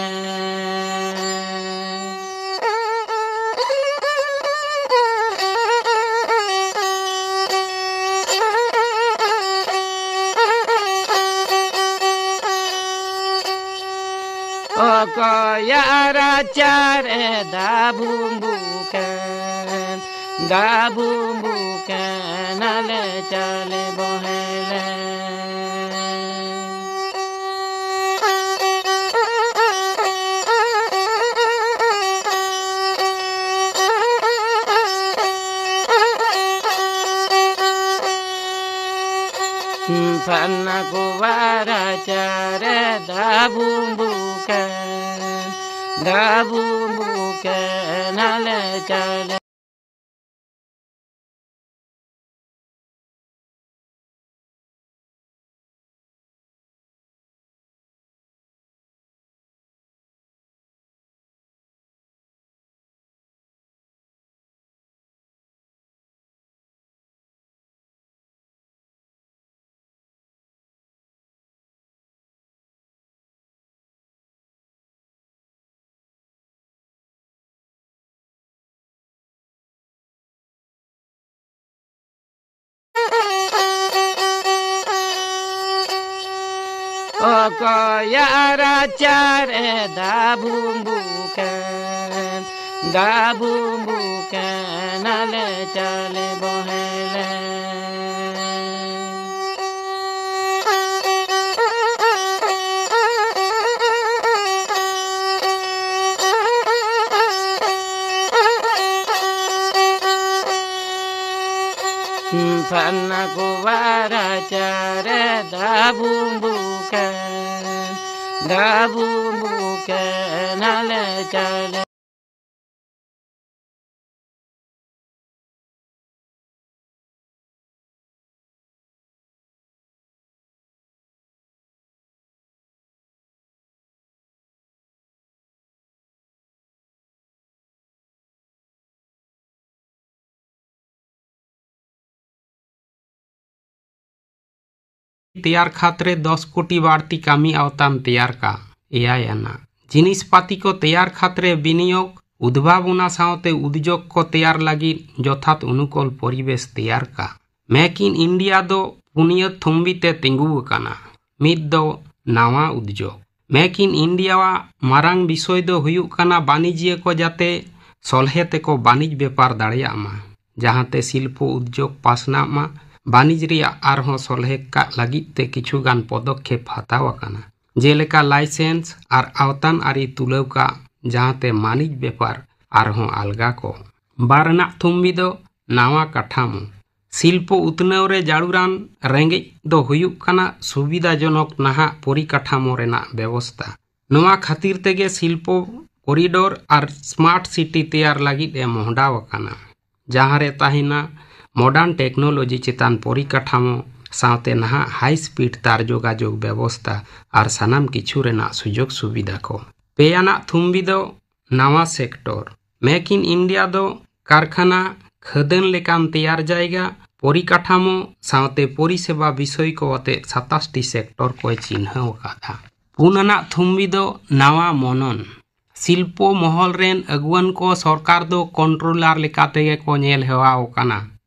ᱚᱠᱚᱭᱟᱜ ᱨᱟᱪᱟᱨᱮ ᱫᱟᱜ ᱵᱩᱢᱵᱩᱜ ᱠᱟᱱ, ᱫᱟᱜ ᱵᱩᱢᱵᱩᱜ ᱠᱟᱱ, ᱟᱞᱮ ᱪᱟᱞᱮ ᱵᱚᱦᱮᱞᱮ᱾ ᱯᱷᱟᱞᱱᱟ ᱠᱚᱣᱟᱜ ᱨᱟᱪᱟᱨᱮ ᱫᱟᱜ ᱵᱩᱢᱵᱩᱜ ᱠᱟᱱ, ᱫᱟᱜ ᱵᱩᱢᱵᱩᱜ ᱠᱟᱱ, ᱟᱞᱮ ᱪᱟᱞᱮ᱾ ᱚᱠᱚᱭᱟᱜ ᱨᱟᱪᱟᱨᱮ ᱫᱟᱜ ᱵᱩᱢᱵᱩᱜ ᱠᱟᱱ, ᱫᱟᱜ ᱵᱩᱢᱵᱩᱜ ᱠᱟᱱ, ᱟᱞᱮ ᱪᱟᱞᱮ ᱵᱚᱦᱮᱞᱮ᱾ ᱯᱷᱟᱱᱟ ᱠᱚ ᱵᱟᱨᱟ ᱪᱟᱨᱮ ᱫᱟᱵᱩᱢ ᱵᱩᱠᱟᱱ, ᱫᱟᱵᱩᱢ ᱵᱩᱠᱟᱱ ᱟᱞᱮ ᱪᱟᱞᱮ᱾ ᱛᱮᱭᱟᱨ ᱠᱷᱟᱛ ᱨᱮ ᱫᱚᱥ ᱠᱳᱴᱤ ᱵᱟᱹᱲᱛᱤ ᱠᱟᱹᱢᱤ ᱟᱣᱛᱟᱱ ᱛᱮᱭᱟᱨ ᱠᱟ᱾ ᱮᱭᱟᱭ ᱟᱱᱟᱜ, ᱡᱤᱱᱤᱥ ᱯᱟᱹᱛᱤ ᱠᱚ ᱛᱮᱭᱟᱨ ᱠᱷᱟᱛ ᱨᱮ ᱵᱤᱱᱤᱭᱳᱜᱽ, ᱩᱫᱵᱷᱟᱵᱚᱱᱟ ᱥᱟᱶᱛᱮ ᱩᱫᱽᱡᱳᱜᱽ ᱠᱚ ᱛᱮᱭᱟᱨ ᱞᱟᱹᱜᱤᱫ ᱡᱚᱛᱷᱟᱛ ᱚᱱᱩᱠᱚᱞ ᱯᱚᱨᱤᱵᱮᱥ ᱛᱮᱭᱟᱨ ᱠᱟ᱾ ᱢᱮᱠ ᱤᱱ ᱤᱱᱰᱤᱭᱟ ᱫᱚ ᱯᱩᱱᱭᱟᱹ ᱛᱷᱩᱢᱵᱤ ᱛᱮ ᱛᱤᱸᱜᱩ ᱟᱠᱟᱱᱟ᱾ ᱢᱤᱫ ᱫᱚ ᱱᱟᱣᱟ ᱩᱫᱽᱡᱳᱜᱽ᱾ ᱢᱮᱠ ᱤᱱ ᱤᱱᱰᱤᱭᱟᱣᱟᱜ ᱢᱟᱨᱟᱝ ᱵᱤᱥᱚᱭ ᱫᱚ ᱦᱩᱭᱩᱜ ᱠᱟᱱᱟ ᱵᱟᱹᱱᱤᱡᱤᱭᱟᱹ ᱠᱚ ᱡᱟᱛᱮ ᱥᱚᱞᱦᱮ ᱛᱮᱠᱚ ᱵᱟᱹᱱᱤᱡᱽ ᱵᱮᱯᱟᱨ ᱫᱟᱲᱮᱭᱟᱜ ᱢᱟ, ᱡᱟᱦᱟᱸᱛᱮ ᱥᱤᱞᱯᱚ ᱩᱫᱽᱡᱳᱜᱽ ᱯᱟᱥᱱᱟᱜ ᱢᱟ᱾ ᱵᱟᱹᱱᱤᱡᱽ ᱨᱮᱭᱟᱜ ᱟᱨᱦᱚᱸ ᱥᱚᱞᱦᱮ ᱠᱟᱜ ᱞᱟᱹᱜᱤᱫ ᱛᱮ ᱠᱤᱪᱷᱩ ᱜᱟᱱ ᱯᱚᱫᱚᱠᱷᱮᱯ ᱦᱟᱛᱟᱣ ᱟᱠᱟᱱᱟ, ᱡᱮᱞᱮᱠᱟ ᱞᱟᱭᱥᱮᱱᱥ ᱟᱨ ᱟᱣᱛᱟᱱ ᱟᱹᱨᱤ ᱛᱩᱞᱟᱹᱣ ᱠᱟᱜ, ᱡᱟᱦᱟᱸᱛᱮ ᱵᱟᱹᱱᱤᱡᱽ ᱵᱮᱯᱟᱨ ᱟᱨᱦᱚᱸ ᱟᱞᱜᱟ ᱠᱚ᱾ ᱵᱟᱨ ᱨᱮᱱᱟᱜ ᱛᱷᱩᱢᱵᱤ ᱫᱚ ᱱᱟᱣᱟ ᱠᱟᱴᱷᱟᱢᱳ᱾ ᱥᱤᱞᱯᱚ ᱩᱛᱱᱟᱹᱣ ᱨᱮ ᱡᱟᱹᱨᱩᱲᱟᱱ ᱨᱮᱸᱜᱮᱡ ᱫᱚ ᱦᱩᱭᱩᱜ ᱠᱟᱱᱟ ᱥᱩᱵᱤᱫᱷᱟᱡᱚᱱᱚᱠ ᱱᱟᱦᱟᱜ ᱯᱚᱨᱤᱠᱟᱴᱷᱟᱢᱳ ᱨᱮᱱᱟᱜ ᱵᱮᱵᱚᱥᱛᱟ᱾ ᱱᱚᱣᱟ ᱠᱷᱟᱹᱛᱤᱨ ᱛᱮᱜᱮ ᱥᱤᱞᱯᱚ ᱠᱚᱨᱤᱰᱚᱨ ᱟᱨ ᱥᱢᱟᱨᱴ ᱥᱤᱴᱤ ᱛᱮᱭᱟᱨ ᱞᱟᱹᱜᱤᱫ ᱮ ᱢᱚᱦᱰᱟᱣ ᱟᱠᱟᱱᱟ, ᱡᱟᱦᱟᱸ ᱨᱮ ᱛᱟᱦᱮᱱᱟ ᱢᱚᱰᱟᱨᱱ ᱴᱮᱠᱱᱳᱞᱚᱡᱤ ᱪᱮᱛᱟᱱ ᱯᱚᱨᱤᱠᱟᱴᱷᱟᱢᱳ ᱥᱟᱶᱛᱮ ᱱᱟᱦᱟᱜ ᱦᱟᱭ ᱥᱯᱤᱰ ᱛᱟᱨ ᱡᱳᱜᱟᱡᱳᱜᱽ ᱵᱮᱵᱚᱥᱛᱟ ᱟᱨ ᱥᱟᱱᱟᱢ ᱠᱤᱪᱷᱩ ᱨᱮᱱᱟᱜ ᱥᱩᱡᱳᱜᱽ ᱥᱩᱵᱤᱫᱷᱟ ᱠᱚ᱾ ᱯᱮ ᱟᱱᱟᱜ ᱛᱷᱩᱢᱵᱤ ᱫᱚ ᱱᱟᱣᱟ ᱥᱮᱠᱴᱚᱨ᱾ ᱢᱮᱠ ᱤᱱ ᱤᱱᱰᱤᱭᱟ ᱫᱚ ᱠᱟᱨᱠᱷᱟᱱᱟ, ᱠᱷᱟᱹᱫᱟᱹᱱ ᱞᱮᱠᱟᱱ ᱛᱮᱭᱟᱨ ᱡᱟᱭᱜᱟ, ᱯᱚᱨᱤᱠᱟᱴᱷᱟᱢᱳ ᱥᱟᱶᱛᱮ ᱯᱚᱨᱤᱥᱮᱵᱟ ᱵᱤᱥᱚᱭ ᱠᱚ ᱟᱛᱮ ᱥᱟᱛᱟᱥ ᱴᱤ ᱥᱮᱠᱴᱚᱨ ᱠᱚᱭ ᱪᱤᱱᱦᱟᱹᱣ ᱟᱠᱟᱫᱟ᱾ ᱯᱩᱱ ᱟᱱᱟᱜ ᱛᱷᱩᱢᱵᱤ ᱫᱚ ᱱᱟᱣᱟ ᱢᱚᱱᱚᱱ᱾ ᱥᱤᱞᱯᱚ ᱢᱚᱦᱚᱞ ᱨᱮᱱ ᱟᱹᱜᱩᱣᱟᱹᱱ ᱠᱚ ᱥᱚᱨᱠᱟᱨ ᱫᱚ ᱠᱚᱱᱴᱨᱳᱞᱟᱨ ᱞᱮᱠᱟ ᱛᱮᱜᱮ ᱠᱚ ᱧᱮᱞ ᱦᱮᱣᱟ ᱟᱠᱟᱱᱟ᱾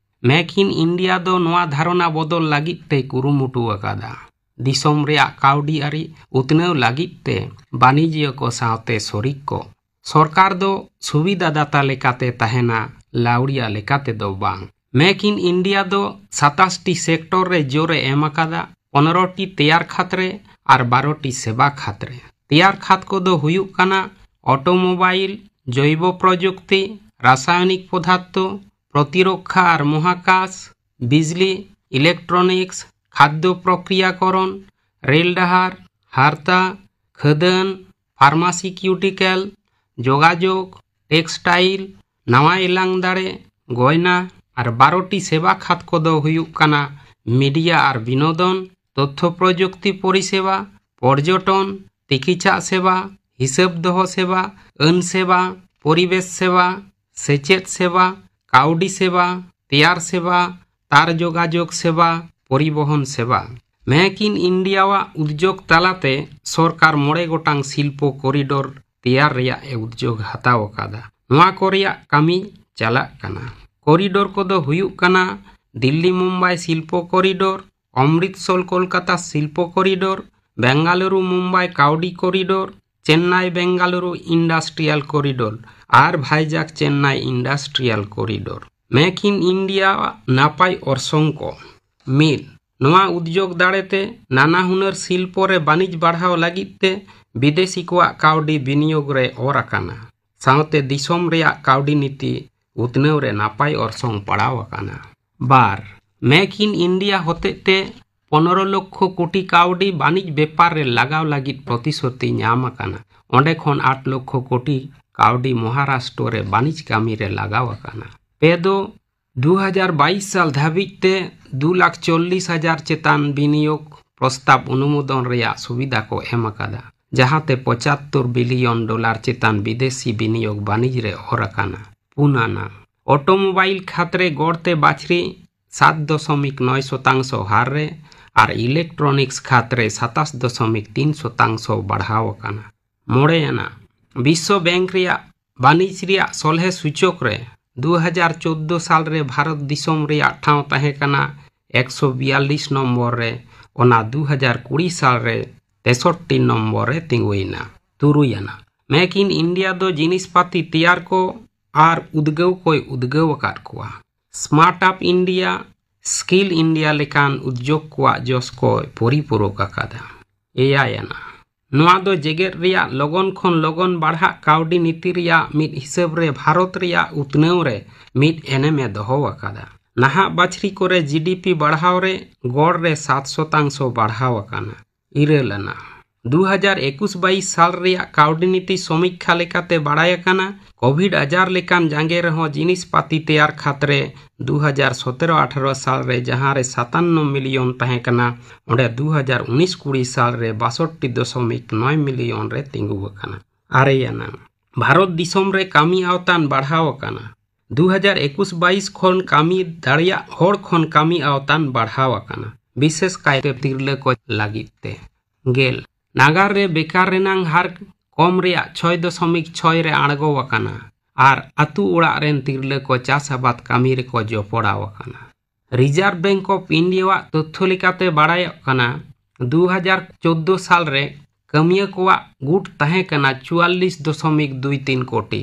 ᱢᱮᱠ ᱤᱱ ᱤᱱᱰᱤᱭᱟ ᱫᱚ ᱱᱚᱣᱟ ᱫᱷᱟᱨᱚᱱᱟ ᱵᱚᱫᱚᱞ ᱞᱟᱹᱜᱤᱫ ᱛᱮᱭ ᱠᱩᱨᱩᱢᱩᱴᱩ ᱟᱠᱟᱫᱟ᱾ ᱫᱤᱥᱚᱢ ᱨᱮᱭᱟᱜ ᱠᱟᱹᱣᱰᱤ ᱟᱹᱨᱤ ᱩᱛᱱᱟᱹᱣ ᱞᱟᱹᱜᱤᱫ ᱛᱮ ᱵᱟᱹᱱᱤᱡᱤᱭᱟᱹ ᱠᱚ ᱥᱟᱶᱛᱮ ᱥᱚᱨᱤᱠ ᱠᱚ᱾ ᱥᱚᱨᱠᱟᱨ ᱫᱚ ᱥᱩᱵᱤᱫᱷᱟ ᱫᱟᱛᱟ ᱞᱮᱠᱟᱛᱮ ᱛᱟᱦᱮᱱᱟ, ᱞᱟᱣᱲᱤᱭᱟ ᱞᱮᱠᱟᱛᱮ ᱫᱚ ᱵᱟᱝ᱾ ᱢᱮᱠ ᱤᱱ ᱤᱱᱰᱤᱭᱟ ᱫᱚ ᱥᱟᱛᱟᱥ ᱴᱤ ᱥᱮᱠᱴᱚᱨ ᱨᱮ ᱡᱳᱨ ᱮ ᱮᱢ ᱟᱠᱟᱫᱟ, ᱯᱚᱱᱨᱚ ᱴᱤ ᱛᱮᱭᱟᱨ ᱠᱷᱟᱛ ᱨᱮ ᱟᱨ ᱵᱟᱨᱚ ᱴᱤ ᱥᱮᱵᱟ ᱠᱷᱟᱛ ᱨᱮ᱾ ᱛᱮᱭᱟᱨ ᱠᱷᱟᱛ ᱠᱚᱫᱚ ᱦᱩᱭᱩᱜ ᱠᱟᱱᱟ ᱚᱴᱳᱢᱳᱵᱟᱭᱤᱞ, ᱡᱚᱭᱵᱚ ᱯᱨᱚᱡᱩᱠᱛᱤ, ᱨᱟᱥᱟᱭᱚᱱᱤᱠ ᱯᱚᱫᱟᱨᱛᱷᱚ, ᱯᱨᱚᱛᱤᱨᱚᱠᱠᱷᱟ ᱟᱨ ᱢᱚᱦᱟᱠᱟᱥ, ᱵᱤᱡᱽᱞᱤ, ᱤᱞᱮᱠᱴᱨᱚᱱᱤᱠᱥ, ᱠᱷᱟᱫᱽᱫᱚ ᱯᱨᱚᱠᱨᱤᱭᱟᱠᱚᱨᱚᱱ, ᱨᱮᱞ ᱰᱟᱦᱟᱨ, ᱦᱟᱨᱛᱟ, ᱠᱷᱟᱹᱫᱟᱹᱱ, ᱯᱷᱟᱨᱢᱟᱥᱤᱠᱤᱭᱩᱴᱤᱠᱮᱞ, ᱡᱳᱜᱟᱡᱳᱜᱽ, ᱴᱮᱠᱥᱴᱟᱭᱤᱞ, ᱱᱟᱣᱟ ᱮᱞᱟᱝ ᱫᱟᱲᱮ, ᱜᱚᱭᱱᱟ ᱟᱨ ᱵᱟᱨᱚᱴᱤ ᱥᱮᱵᱟ ᱠᱷᱟᱛ ᱠᱚᱫᱚ ᱦᱩᱭᱩᱜ ᱠᱟᱱᱟ ᱢᱤᱰᱤᱭᱟ ᱟᱨ ᱵᱤᱱᱳᱫᱚᱱ, ᱛᱚᱛᱛᱷᱚ ᱯᱨᱚᱡᱩᱠᱛᱤ ᱯᱚᱨᱤᱥᱮᱵᱟ, ᱯᱚᱨᱡᱚᱴᱚᱱ, ᱛᱤᱠᱤᱪᱷᱟ ᱥᱮᱵᱟ, ᱦᱤᱥᱟᱹᱵ ᱫᱚᱦᱚ ᱥᱮᱵᱟ, ᱟᱹᱱ ᱥᱮᱵᱟ, ᱯᱚᱨᱤᱵᱮᱥ ᱥᱮᱵᱟ, ᱥᱮᱪᱮᱫ ᱥᱮᱵᱟ, ᱠᱟᱹᱣᱰᱤ ᱥᱮᱵᱟ, ᱛᱮᱭᱟᱨ ᱥᱮᱵᱟ, ᱛᱟᱨ ᱡᱳᱜᱟᱡᱳᱜᱽ ᱥᱮᱵᱟ, ᱯᱚᱨᱤᱵᱚᱦᱚᱱ ᱥᱮᱵᱟ᱾ ᱢᱮᱠ ᱤᱱ ᱤᱱᱰᱤᱭᱟᱣᱟᱜ ᱩᱫᱽᱡᱳᱜᱽ ᱛᱟᱞᱟᱛᱮ ᱥᱚᱨᱠᱟᱨ ᱢᱚᱬᱮ ᱜᱚᱴᱟᱝ ᱥᱤᱞᱯᱚ ᱠᱚᱨᱤᱰᱚᱨ ᱛᱮᱭᱟᱨ ᱨᱮᱭᱟᱜ ᱮ ᱩᱫᱽᱡᱳᱜᱽ ᱦᱟᱛᱟᱣ ᱟᱠᱟᱫᱟ᱾ ᱱᱚᱣᱟ ᱠᱚ ᱨᱮᱭᱟᱜ ᱠᱟᱹᱢᱤ ᱪᱟᱞᱟᱜ ᱠᱟᱱᱟ᱾ ᱠᱚᱨᱤᱰᱚᱨ ᱠᱚᱫᱚ ᱦᱩᱭᱩᱜ ᱠᱟᱱᱟ ᱫᱤᱞᱞᱤ ᱢᱩᱢᱵᱟᱭ ᱥᱤᱞᱯᱚ ᱠᱚᱨᱤᱰᱚᱨ, ᱚᱢᱨᱤᱛᱥᱚᱨ ᱠᱳᱞᱠᱟᱛᱟ ᱥᱤᱞᱯᱚ ᱠᱚᱨᱤᱰᱚᱨ, ᱵᱮᱝᱜᱟᱞᱩᱨᱩ ᱢᱩᱢᱵᱟᱭ ᱠᱟᱹᱣᱰᱤ corridor, Chennai Bengaluru industrial corridor ᱟᱨ Vizag Chennai industrial corridor. Make in India ᱱᱟᱯᱟᱭ ᱚᱨᱥᱚᱝ ᱠᱚ᱾ ᱢᱤᱫ, ᱱᱚᱣᱟ ᱩᱫᱽᱡᱳᱜᱽ ᱫᱟᱲᱮᱛᱮ ᱱᱟᱱᱟ ᱦᱩᱱᱟᱹᱨ ᱥᱤᱞᱯᱚ ᱨᱮ ᱵᱟᱹᱱᱤᱡᱽ ᱵᱟᱲᱦᱟᱣ ᱞᱟᱹᱜᱤᱫ ᱛᱮ ᱵᱤᱫᱮᱥᱤ ᱠᱚᱣᱟᱜ ᱠᱟᱹᱣᱰᱤ ᱵᱤᱱᱤᱭᱳᱜᱽ ᱨᱮ ᱚᱨ ᱟᱠᱟᱱᱟ, ᱥᱟᱶᱛᱮ ᱫᱤᱥᱚᱢ ᱨᱮᱭᱟᱜ ᱠᱟᱹᱣᱰᱤ ᱱᱤᱛᱤ ᱩᱛᱱᱟᱹᱣ ᱨᱮ ᱱᱟᱯᱟᱭ ᱚᱨᱥᱚᱝ ᱯᱟᱲᱟᱣ ᱟᱠᱟᱱᱟ᱾ ᱵᱟᱨ, ᱢᱮᱠ ᱤᱱ ᱤᱱᱰᱤᱭᱟ ᱦᱚᱛᱮᱡ ᱛᱮ ᱯᱚᱱᱨᱚ ᱞᱚᱠᱠᱷᱚ ᱠᱳᱴᱤ ᱠᱟᱹᱣᱰᱤ ᱵᱟᱹᱱᱤᱡᱽ ᱵᱮᱯᱟᱨ ᱨᱮ ᱞᱟᱜᱟᱣ ᱞᱟᱹᱜᱤᱫ ᱯᱨᱚᱛᱤᱥᱨᱩᱛᱤ ᱧᱟᱢ ᱟᱠᱟᱱᱟ᱾ ᱚᱸᱰᱮ ᱠᱷᱚᱱ ᱟᱴ ᱞᱚᱠᱠᱷᱚ ᱠᱳᱴᱤ ᱠᱟᱹᱣᱰᱤ ᱢᱚᱦᱟᱨᱟᱥᱴᱨᱚ ᱨᱮ ᱵᱟᱹᱱᱤᱡᱽ ᱠᱟᱹᱢᱤ ᱨᱮ ᱞᱟᱜᱟᱣ ᱟᱠᱟᱱᱟ᱾ ᱯᱮ ᱫᱚ, ᱫᱩ ᱦᱟᱡᱟᱨ ᱵᱟᱭᱤᱥ ᱥᱟᱞ ᱫᱷᱟᱹᱵᱤᱡ ᱛᱮ ᱫᱩ ᱞᱟᱠᱷ ᱪᱚᱞᱞᱤᱥ ᱦᱟᱡᱟᱨ ᱪᱮᱛᱟᱱ ᱵᱤᱱᱤᱭᱳᱜᱽ ᱯᱨᱚᱥᱛᱟᱵ ᱚᱱᱩᱢᱳᱫᱚᱱ ᱨᱮᱭᱟᱜ ᱥᱩᱵᱤᱫᱷᱟ ᱠᱚ ᱮᱢ ᱟᱠᱟᱫᱟ, ᱡᱟᱦᱟᱸ ᱛᱮ ᱯᱚᱸᱪᱟᱛᱛᱳᱨ ᱵᱤᱞᱤᱭᱚᱱ ᱰᱚᱞᱟᱨ ᱪᱮᱛᱟᱱ ᱵᱤᱫᱮᱥᱤ ᱵᱤᱱᱤᱭᱳᱜᱽ ᱵᱟᱹᱱᱤᱡᱽ ᱨᱮ ᱚᱨ ᱟᱠᱟᱱᱟ᱾ ᱯᱩᱱ ᱟᱱᱟᱜ, ᱚᱴᱳᱢᱳᱵᱟᱭᱤᱞ ᱠᱷᱟᱛ ᱨᱮ ᱜᱚᱲ ᱛᱮ ᱵᱟᱪᱷᱨᱤ ᱥᱟᱛ ᱫᱚᱥᱚᱢᱤᱠ ᱱᱚᱭ ᱥᱚᱛᱟᱝᱥᱚ ᱦᱟᱨ ᱨᱮ ᱟᱨ ᱤᱞᱮᱠᱴᱨᱚᱱᱤᱠᱥ ᱠᱷᱟᱛ ᱨᱮ ᱥᱟᱛᱟᱥ ᱫᱚᱥᱚᱢᱤᱠ ᱛᱤᱱ ᱥᱚᱛᱟᱝᱥᱚ ᱵᱟᱲᱦᱟᱣ ᱟᱠᱟᱱᱟ᱾ ᱢᱚᱬᱮ ᱟᱱᱟᱜ, ᱵᱤᱥᱥᱚ ᱵᱮᱝᱠ ᱨᱮᱭᱟᱜ ᱵᱟᱹᱱᱤᱡᱽ ᱨᱮᱭᱟᱜ ᱥᱚᱞᱦᱮ ᱥᱩᱪᱚᱠ ᱨᱮ ᱫᱩ ᱦᱟᱡᱟᱨ ᱪᱳᱫᱫᱳ ᱥᱟᱞ ᱨᱮ ᱵᱷᱟᱨᱚᱛ ᱫᱤᱥᱚᱢ ᱨᱮᱭᱟᱜ ᱴᱷᱟᱶ ᱛᱟᱦᱮᱸ ᱠᱟᱱᱟ ᱮᱠᱥᱚ ᱵᱤᱭᱟᱞᱞᱤᱥ ᱱᱚᱢᱵᱚᱨ ᱨᱮ, ᱚᱱᱟ ᱫᱩ ᱦᱟᱡᱟᱨ ᱠᱩᱲᱤ ᱥᱟᱞ ᱨᱮ ᱛᱮᱥᱚᱴᱴᱤ ᱱᱚᱢᱵᱚᱨ ᱨᱮ ᱛᱤᱸᱜᱩᱭᱮᱱᱟ᱾ ᱛᱩᱨᱩᱭ ᱟᱱᱟᱜ, ᱢᱮᱠ ᱤᱱ ᱤᱱᱰᱤᱭᱟ ᱫᱚ ᱡᱤᱱᱤᱥ ᱯᱟᱹᱛᱤ ᱛᱮᱭᱟᱨ ᱠᱚ ᱟᱨ ᱩᱫᱽᱜᱟᱹᱣ ᱠᱚᱭ ᱩᱫᱽᱜᱟᱹᱣ ᱟᱠᱟᱫ ᱠᱚᱣᱟ᱾ ᱥᱢᱟᱨᱴ ᱟᱯ ᱤᱱᱰᱤᱭᱟ, ᱥᱠᱤᱞ ᱤᱱᱰᱤᱭᱟ ᱞᱮᱠᱟᱱ ᱩᱫᱽᱡᱳᱜᱽ ᱠᱚᱣᱟᱜ ᱡᱚᱥ ᱠᱚᱭ ᱯᱚᱨᱤᱯᱩᱨᱚᱠ ᱟᱠᱟᱫᱟ᱾ ᱮᱭᱟᱭ ᱟᱱᱟᱜ, ᱱᱚᱣᱟ ᱫᱚ ᱡᱮᱜᱮᱛ ᱨᱮᱭᱟᱜ ᱞᱚᱜᱚᱱ ᱠᱷᱚᱱ ᱞᱚᱜᱚᱱ ᱵᱟᱲᱦᱟᱜ ᱠᱟᱹᱣᱰᱤ ᱱᱤᱛᱤ ᱨᱮᱭᱟᱜ ᱢᱤᱫ ᱦᱤᱥᱟᱹᱵ ᱨᱮ ᱵᱷᱟᱨᱚᱛ ᱨᱮᱭᱟᱜ ᱩᱛᱱᱟᱹᱣ ᱨᱮ ᱢᱤᱫ ᱮᱱᱮᱢ ᱮ ᱫᱚᱦᱚ ᱟᱠᱟᱫᱟ᱾ ᱱᱟᱦᱟᱜ ᱵᱟᱪᱷᱨᱤ ᱠᱚᱨᱮ ᱡᱤᱰᱤᱯᱤ ᱵᱟᱲᱦᱟᱣ ᱨᱮ ᱜᱚᱲ ᱨᱮ ᱥᱟᱛ ᱥᱚᱛᱟᱝᱥᱚ ᱵᱟᱲᱦᱟᱣ ᱟᱠᱟᱱᱟ᱾ ᱤᱨᱟᱹᱞ ᱟᱱᱟᱜ, ᱫᱩ ᱦᱟᱡᱟᱨ ᱮᱠᱩᱥ ᱵᱟᱭᱤᱥ ᱥᱟᱞ ᱨᱮᱭᱟᱜ ᱠᱟᱹᱣᱰᱤ ᱱᱤᱛᱤ ᱥᱚᱢᱤᱠᱠᱷᱟ ᱞᱮᱠᱟᱛᱮ ᱵᱟᱲᱟᱭ ᱟᱠᱟᱱᱟ, ᱠᱳᱵᱷᱤᱰ ᱟᱡᱟᱨ ᱞᱮᱠᱟᱱ ᱡᱟᱸᱜᱮ ᱨᱮᱦᱚᱸ ᱡᱤᱱᱤᱥ ᱯᱟᱹᱛᱤ ᱛᱮᱭᱟᱨ ᱠᱷᱟᱛ ᱨᱮ ᱫᱩ ᱦᱟᱡᱟᱨ ᱥᱚᱛᱮᱨᱚ ᱟᱴᱷᱟᱨᱚ ᱥᱟᱞ ᱨᱮ ᱡᱟᱦᱟᱸ ᱨᱮ ᱥᱟᱛᱟᱱᱱᱚ ᱢᱤᱞᱤᱭᱚᱱ ᱛᱟᱦᱮᱸ ᱠᱟᱱᱟ, ᱚᱸᱰᱮ ᱫᱩ ᱦᱟᱡᱟᱨ ᱩᱱᱤᱥ ᱠᱩᱲᱤ ᱥᱟᱞ ᱨᱮ ᱵᱟᱥᱚᱴᱴᱤ ᱫᱚᱥᱚᱢᱤᱠ ᱱᱚᱭ ᱢᱤᱞᱤᱭᱚᱱ ᱨᱮ ᱛᱤᱸᱜᱩ ᱟᱠᱟᱱᱟ᱾ ᱟᱨᱮ ᱟᱱᱟᱜ, ᱵᱷᱟᱨᱚᱛ ᱫᱤᱥᱚᱢ ᱨᱮ ᱠᱟᱹᱢᱤ ᱟᱣᱛᱟᱱ ᱵᱟᱲᱦᱟᱣ ᱟᱠᱟᱱᱟ᱾ ᱫᱩ ᱦᱟᱡᱟᱨ ᱮᱠᱩᱥ ᱵᱟᱭᱤᱥ ᱠᱷᱚᱱ ᱠᱟᱹᱢᱤ ᱫᱟᱲᱮᱭᱟᱜ ᱦᱚᱲ ᱠᱷᱚᱱ ᱠᱟᱹᱢᱤ ᱟᱣᱛᱟᱱ ᱵᱟᱲᱦᱟᱣ ᱟᱠᱟᱱᱟ, ᱵᱤᱥᱮᱥ ᱠᱟᱭᱛᱮ ᱛᱤᱨᱞᱟᱹ ᱠᱚ ᱞᱟᱹᱜᱤᱫ ᱛᱮ᱾ ᱜᱮᱞ, ᱱᱟᱜᱟᱨ ᱨᱮ ᱵᱮᱠᱟᱨ ᱨᱮᱱᱟᱝ ᱦᱟᱨ ᱠᱚᱢ ᱨᱮᱭᱟᱜ ᱪᱷᱚᱭ ᱫᱚᱥᱚᱢᱤᱠ ᱪᱷᱚᱭ ᱨᱮ ᱟᱬᱜᱚ ᱟᱠᱟᱱᱟ ᱟᱨ ᱟᱹᱛᱩ ᱚᱲᱟᱜ ᱨᱮᱱ ᱛᱤᱨᱞᱟᱹ ᱠᱚ ᱪᱟᱥ ᱟᱵᱟᱫ ᱠᱟᱹᱢᱤ ᱨᱮᱠᱚ ᱡᱚᱯᱚᱲᱟᱣ ᱟᱠᱟᱱᱟ᱾ ᱨᱤᱡᱟᱨᱵᱷ ᱵᱮᱝᱠ ᱚᱯᱷ ᱤᱱᱰᱤᱭᱟᱣᱟᱜ ᱛᱚᱛᱛᱷᱚ ᱞᱮᱠᱟᱛᱮ ᱵᱟᱲᱟᱭᱚᱜ ᱠᱟᱱᱟ, ᱫᱩ ᱦᱟᱡᱟᱨ ᱪᱳᱫᱫᱳ ᱥᱟᱞ ᱨᱮ ᱠᱟᱹᱢᱤᱭᱟᱹ ᱠᱚᱣᱟᱜ ᱜᱩᱴ ᱛᱟᱦᱮᱸ ᱠᱟᱱᱟ ᱪᱩᱣᱟᱞᱞᱤᱥ ᱫᱚᱥᱚᱢᱤᱠ ᱫᱩᱭ ᱛᱤᱱ ᱠᱳᱴᱤ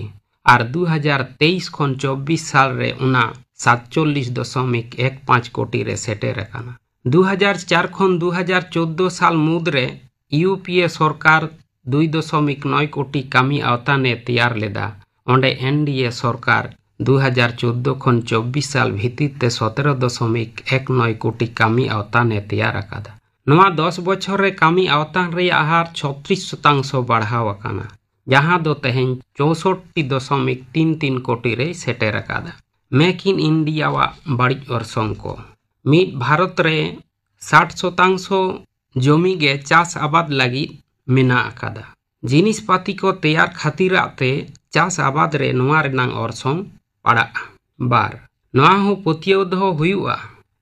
ᱟᱨ ᱫᱩ ᱦᱟᱡᱟᱨ ᱛᱮᱭᱤᱥ ᱠᱷᱚᱱ ᱪᱚᱵᱵᱤᱥ ᱥᱟᱞ ᱨᱮ ᱚᱱᱟ ᱥᱟᱛᱪᱚᱞᱞᱤᱥ ᱫᱚᱥᱚᱢᱤᱠ ᱮᱠ ᱯᱟᱸᱪ ᱠᱳᱴᱤ ᱨᱮ ᱥᱮᱴᱮᱨ ᱟᱠᱟᱱᱟ᱾ ᱫᱩ ᱦᱟᱡᱟᱨ ᱪᱟᱨ ᱠᱷᱚᱱ ᱫᱩ ᱦᱟᱡᱟᱨ ᱪᱳᱫᱫᱳ ᱥᱟᱞ ᱢᱩᱫᱽ ᱨᱮ ᱤᱭᱩ ᱯᱤ ᱮ ᱥᱚᱨᱠᱟᱨ ᱫᱩᱭ ᱫᱚᱥᱚᱢᱤᱠ ᱱᱚᱭ ᱠᱳᱴᱤ ᱠᱟᱹᱢᱤ ᱟᱣᱛᱟᱱ ᱮ ᱛᱮᱭᱟᱨ ᱞᱮᱫᱟ᱾ ᱚᱸᱰᱮ ᱮᱱ ᱰᱤ ᱮ ᱥᱚᱨᱠᱟᱨ ᱫᱩ ᱦᱟᱡᱟᱨ ᱪᱳᱫᱫᱳ ᱠᱷᱚᱱ ᱪᱚᱵᱵᱤᱥ ᱥᱟᱞ ᱵᱷᱤᱛᱤᱨ ᱛᱮ ᱥᱚᱛᱮᱨᱚ ᱫᱚᱥᱚᱢᱤᱠ ᱮᱠ ᱱᱚᱭ ᱠᱳᱴᱤ ᱠᱟᱹᱢᱤ ᱟᱣᱛᱟᱱ ᱮ ᱛᱮᱭᱟᱨ ᱟᱠᱟᱫᱟ᱾ ᱱᱚᱣᱟ ᱫᱚᱥ ᱵᱚᱪᱷᱚᱨ ᱨᱮ ᱠᱟᱹᱢᱤ ᱟᱣᱛᱟᱱ ᱨᱮᱭᱟᱜ ᱦᱟᱨ ᱪᱷᱚᱛᱨᱤᱥ ᱥᱚᱛᱟᱝᱥᱚ ᱵᱟᱲᱦᱟᱣ ᱟᱠᱟᱱᱟ, ᱡᱟᱦᱟᱸ ᱫᱚ ᱛᱮᱦᱮᱧ ᱪᱳᱥᱚᱴᱴᱤ ᱫᱚᱥᱚᱢᱤᱠ ᱛᱤᱱ ᱛᱤᱱ ᱠᱳᱴᱤ ᱨᱮᱭ ᱥᱮᱴᱮᱨ ᱟᱠᱟᱫᱟ᱾ ᱢᱮᱠ ᱤᱱ ᱤᱱᱰᱤᱭᱟᱣᱟᱜ ᱵᱟᱹᱲᱤᱡ ᱚᱨᱥᱚᱝ ᱠᱚ᱾ ᱢᱤᱫ, ᱵᱷᱟᱨᱚᱛ ᱨᱮ ᱥᱟᱴ ᱥᱚᱛᱟᱝᱥᱚ ᱡᱚᱢᱤ ᱜᱮ ᱪᱟᱥ ᱟᱵᱟᱫ ᱞᱟᱹᱜᱤᱫ ᱢᱮᱱᱟᱜ ᱟᱠᱟᱫᱟ᱾ ᱡᱤᱱᱤᱥ ᱯᱟᱹᱛᱤ ᱠᱚ ᱛᱮᱭᱟᱨ ᱠᱷᱟᱹᱛᱤᱨᱟᱜ ᱛᱮ ᱪᱟᱥ ᱟᱵᱟᱫ ᱨᱮ ᱱᱚᱣᱟ ᱨᱮᱱᱟᱝ ᱚᱨᱥᱚᱝ ᱯᱟᱲᱟᱜᱼᱟ᱾ ᱵᱟᱨ, ᱱᱚᱣᱟ ᱦᱚᱸ ᱯᱟᱹᱛᱭᱟᱹᱣ ᱫᱚᱦᱚ ᱦᱩᱭᱩᱜᱼᱟ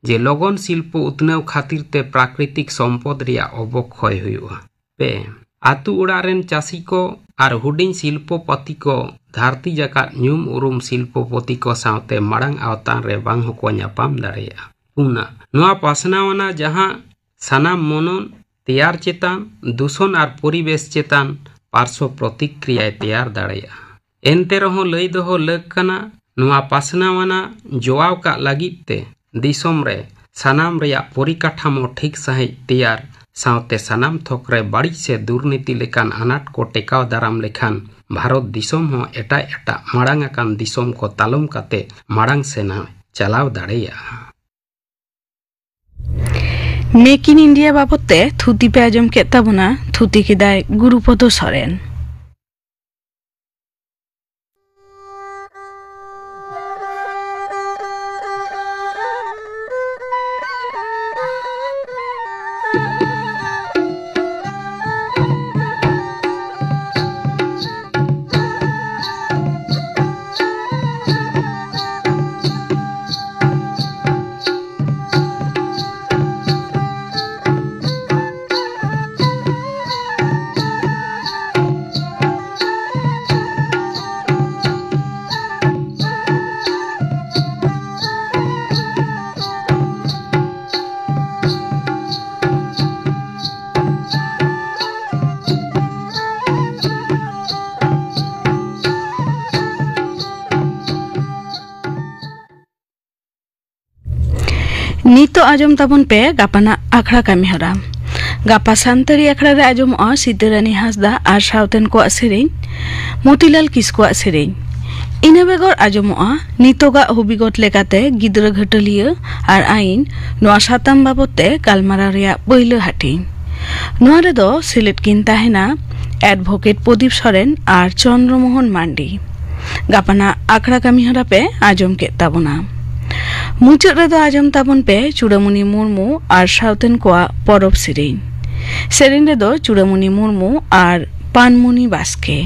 ᱡᱮ ᱞᱚᱜᱚᱱ ᱥᱤᱞᱯᱚ ᱩᱛᱱᱟᱹᱣ ᱠᱷᱟᱹᱛᱤᱨ ᱛᱮ ᱯᱨᱟᱠᱨᱤᱛᱤᱠ ᱥᱚᱢᱯᱚᱫ ᱨᱮᱭᱟᱜ ᱚᱵᱚᱠᱷᱚᱭ ᱦᱩᱭᱩᱜᱼᱟ᱾ ᱯᱮ, ᱟᱛᱳ ᱚᱲᱟᱜ ᱨᱮᱱ ᱪᱟᱹᱥᱤ ᱠᱚ ᱟᱨ ᱦᱩᱰᱤᱧ ᱥᱤᱞᱯᱚᱯᱚᱛᱤ ᱠᱚ ᱫᱷᱟᱹᱨᱛᱤ ᱡᱟᱠᱟᱛ ᱧᱩᱢ ᱩᱨᱩᱢ ᱥᱤᱞᱯᱚᱯᱚᱛᱤ ᱠᱚ ᱥᱟᱶᱛᱮ ᱢᱟᱲᱟᱝ ᱟᱣᱛᱟᱱ ᱨᱮ ᱵᱟᱝ ᱦᱚᱸᱠᱚ ᱧᱟᱯᱟᱢ ᱫᱟᱲᱮᱭᱟᱜᱼᱟ᱾ ᱯᱩᱱᱟᱜ, ᱱᱚᱣᱟ ᱯᱟᱥᱱᱟᱣ ᱟᱱᱟ ᱡᱟᱦᱟᱸ ᱥᱟᱱᱟᱢ ᱢᱚᱱᱚᱱ ᱛᱮᱭᱟᱨ ᱪᱮᱛᱟᱱ, ᱫᱩᱥᱚᱱ ᱟᱨ ᱯᱚᱨᱤᱵᱮᱥ ᱪᱮᱛᱟᱱ ᱯᱟᱨᱥᱚ ᱯᱨᱚᱛᱤᱠᱨᱤᱭᱟᱭ ᱛᱮᱭᱟᱨ ᱫᱟᱲᱮᱭᱟᱜᱼᱟ᱾ ᱮᱱᱛᱮ ᱨᱮᱦᱚᱸ ᱞᱟᱹᱭ ᱫᱚᱦᱚ ᱞᱟᱹᱠ ᱠᱟᱱᱟ, ᱱᱚᱣᱟ ᱯᱟᱥᱱᱟᱣ ᱟᱱᱟᱜ ᱡᱚᱣᱟᱣ ᱠᱟᱜ ᱞᱟᱹᱜᱤᱫ ᱛᱮ ᱫᱤᱥᱚᱢ ᱨᱮ ᱥᱟᱱᱟᱢ ᱨᱮᱭᱟᱜ ᱯᱚᱨᱤᱠᱟᱴᱷᱟᱢᱳ ᱴᱷᱤᱠ ᱥᱟᱺᱦᱤᱡ ᱛᱮᱭᱟᱨ ᱥᱟᱶᱛᱮ ᱥᱟᱱᱟᱢ ᱛᱷᱚᱠ ᱨᱮ ᱵᱟᱹᱲᱤᱡ ᱥᱮ ᱫᱩᱨᱱᱤᱛᱤ ᱞᱮᱠᱟᱱ ᱟᱱᱟᱴ ᱠᱚ ᱴᱮᱠᱟᱣ ᱫᱟᱨᱟᱢ ᱞᱮᱠᱷᱟᱱ ᱵᱷᱟᱨᱚᱛ ᱫᱤᱥᱚᱢ ᱦᱚᱸ ᱮᱴᱟᱜ ᱮᱴᱟᱜ ᱢᱟᱲᱟᱝ ᱟᱠᱟᱱ ᱫᱤᱥᱚᱢ ᱠᱚ ᱛᱟᱞᱚᱢ ᱠᱟᱛᱮ ᱢᱟᱲᱟᱝ ᱥᱮᱱ ᱦᱚᱸ ᱪᱟᱞᱟᱣ ᱫᱟᱲᱮᱭᱟᱜᱼᱟ᱾ ᱢᱮᱠ ᱤᱱ ᱤᱱᱰᱤᱭᱟ ᱵᱟᱵᱚᱫ ᱛᱮ ᱛᱷᱩᱛᱤ ᱯᱮ ᱟᱸᱡᱚᱢ ᱠᱮᱫ ᱛᱟᱵᱚᱱᱟ, ᱛᱷᱩᱛᱤ ᱠᱮᱫᱟᱭ ᱜᱩᱨᱩᱯᱚᱫᱚ ᱥᱚᱨᱮᱱ᱾ ᱱᱤᱛᱚᱜ ᱟᱸᱡᱚᱢ ᱛᱟᱵᱚᱱ ᱯᱮ ᱜᱟᱯᱟᱱᱟᱜ ᱟᱠᱷᱲᱟ ᱠᱟᱹᱢᱤᱦᱚᱨᱟ᱾ ᱜᱟᱯᱟ ᱥᱟᱱᱛᱟᱲᱤ ᱟᱠᱷᱲᱟ ᱨᱮ ᱟᱸᱡᱚᱢᱚᱜᱼᱟ ᱥᱤᱛᱟᱹᱨᱟᱱᱤ ᱦᱟᱸᱥᱫᱟ ᱟᱨ ᱥᱟᱶᱛᱮᱱ ᱠᱚᱣᱟᱜ ᱥᱮᱨᱮᱧ, ᱢᱚᱛᱤᱞᱟᱞ ᱠᱤᱥᱠᱩᱣᱟᱜ ᱥᱮᱨᱮᱧ᱾ ᱤᱱᱟᱹ ᱵᱮᱜᱚᱨ ᱟᱸᱡᱚᱢᱚᱜᱼᱟ ᱱᱤᱛᱚᱜᱟᱜ ᱦᱚᱵᱤᱜᱚᱛ ᱞᱮᱠᱟᱛᱮ ᱜᱤᱫᱽᱨᱟᱹ ᱜᱷᱟᱹᱴᱟᱹᱞᱤᱭᱟᱹ ᱟᱨ ᱟᱹᱭᱤᱱ, ᱱᱚᱣᱟ ᱥᱟᱛᱟᱢ ᱵᱟᱵᱚᱫ ᱛᱮ ᱜᱟᱞᱢᱟᱨᱟᱣ ᱨᱮᱭᱟᱜ ᱯᱟᱹᱭᱞᱟᱹ ᱦᱟᱹᱴᱤᱧ᱾ ᱱᱚᱣᱟ ᱨᱮᱫᱚ ᱥᱮᱞᱮᱫ ᱠᱤᱱ ᱛᱟᱦᱮᱱᱟ ᱮᱰᱵᱷᱳᱠᱮᱴ ᱯᱨᱚᱫᱤᱯ ᱥᱚᱨᱮᱱ ᱟᱨ ᱪᱚᱱᱫᱨᱚ ᱢᱳᱦᱚᱱ ᱢᱟᱱᱰᱤ᱾ ᱜᱟᱯᱟᱱᱟᱜ ᱟᱠᱷᱲᱟ ᱠᱟᱹᱢᱤᱦᱚᱨᱟ ᱯᱮ ᱟᱸᱡᱚᱢ ᱠᱮᱫ ᱛᱟᱵᱚᱱᱟ᱾ ᱢᱩᱪᱟᱹᱫ ᱨᱮᱫᱚ ᱟᱸᱡᱚᱢ ᱛᱟᱵᱚᱱ ᱯᱮ ᱪᱩᱲᱟᱹᱢᱩᱱᱤ ᱢᱩᱨᱢᱩ ᱟᱨ ᱥᱟᱶᱛᱮᱱ ᱠᱚᱣᱟᱜ ᱯᱚᱨᱚᱵᱽ ᱥᱮᱨᱮᱧ᱾ ᱥᱮᱨᱮᱧ ᱨᱮᱫᱚ ᱪᱩᱲᱟᱹᱢᱩᱱᱤ ᱢᱩᱨᱢᱩ ᱟᱨ ᱯᱟᱱᱢᱩᱱᱤ ᱵᱟᱥᱠᱮ᱾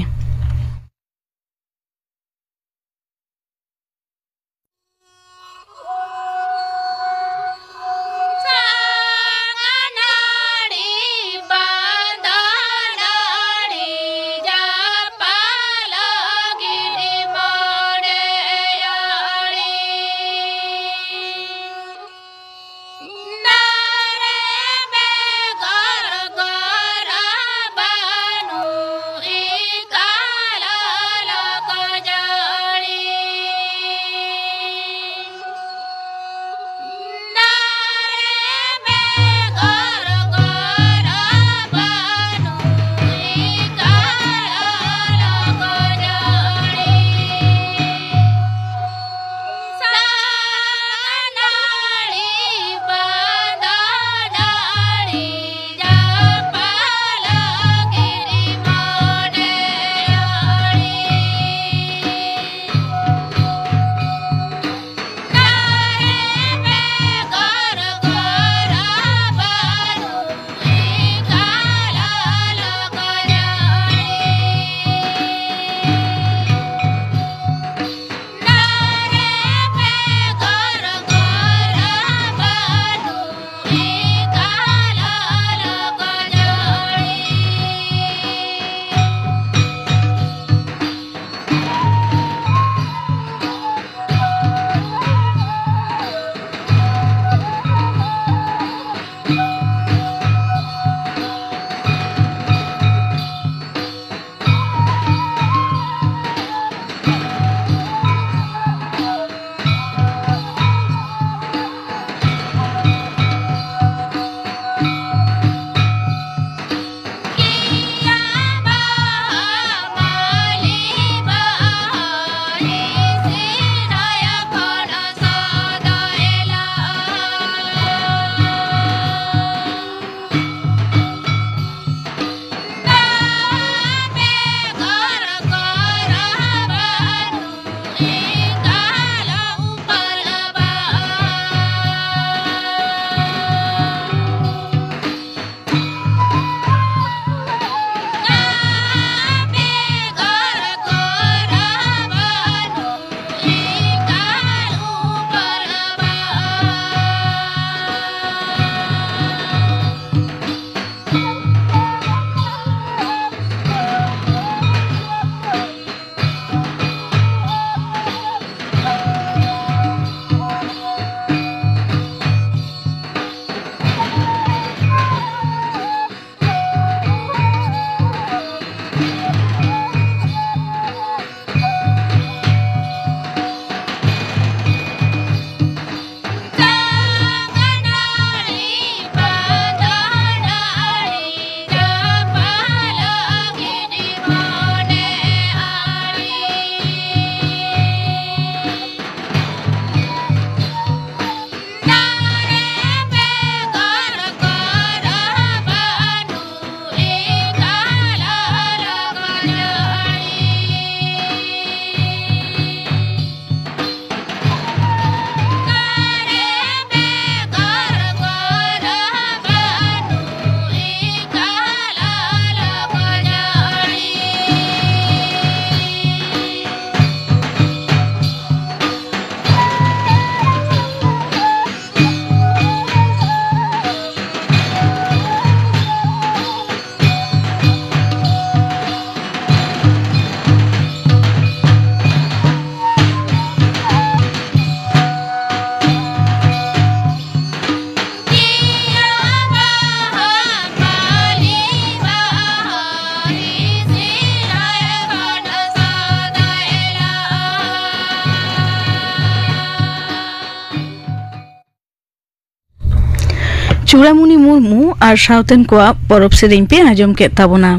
ᱪᱩᱲᱟᱢᱩᱱᱤ ᱢᱩᱨᱢᱩ ᱟᱨ ᱥᱟᱶᱛᱮᱱ ᱠᱚᱣᱟᱜ ᱯᱚᱨᱚᱵᱽ ᱥᱮᱨᱮᱧ ᱯᱮ ᱟᱸᱡᱚᱢ ᱠᱮᱫ ᱛᱟᱵᱚᱱᱟ᱾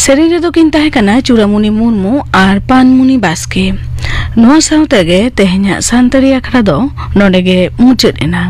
ᱥᱮᱨᱮᱧ ᱨᱮᱫᱚ ᱠᱤᱱ ᱛᱟᱦᱮᱸ ᱠᱟᱱᱟ ᱪᱩᱲᱟᱢᱩᱱᱤ ᱢᱩᱨᱢᱩ ᱟᱨ ᱯᱟᱱᱢᱩᱱᱤ ᱵᱟᱥᱠᱮ᱾ ᱱᱚᱣᱟ ᱥᱟᱶ ᱛᱮᱜᱮ ᱛᱮᱦᱮᱧᱟᱜ ᱥᱟᱱᱛᱟᱲᱤ ᱟᱠᱷᱲᱟ ᱫᱚ ᱱᱚᱰᱮ ᱜᱮ ᱢᱩᱪᱟᱹᱫ ᱮᱱᱟ᱾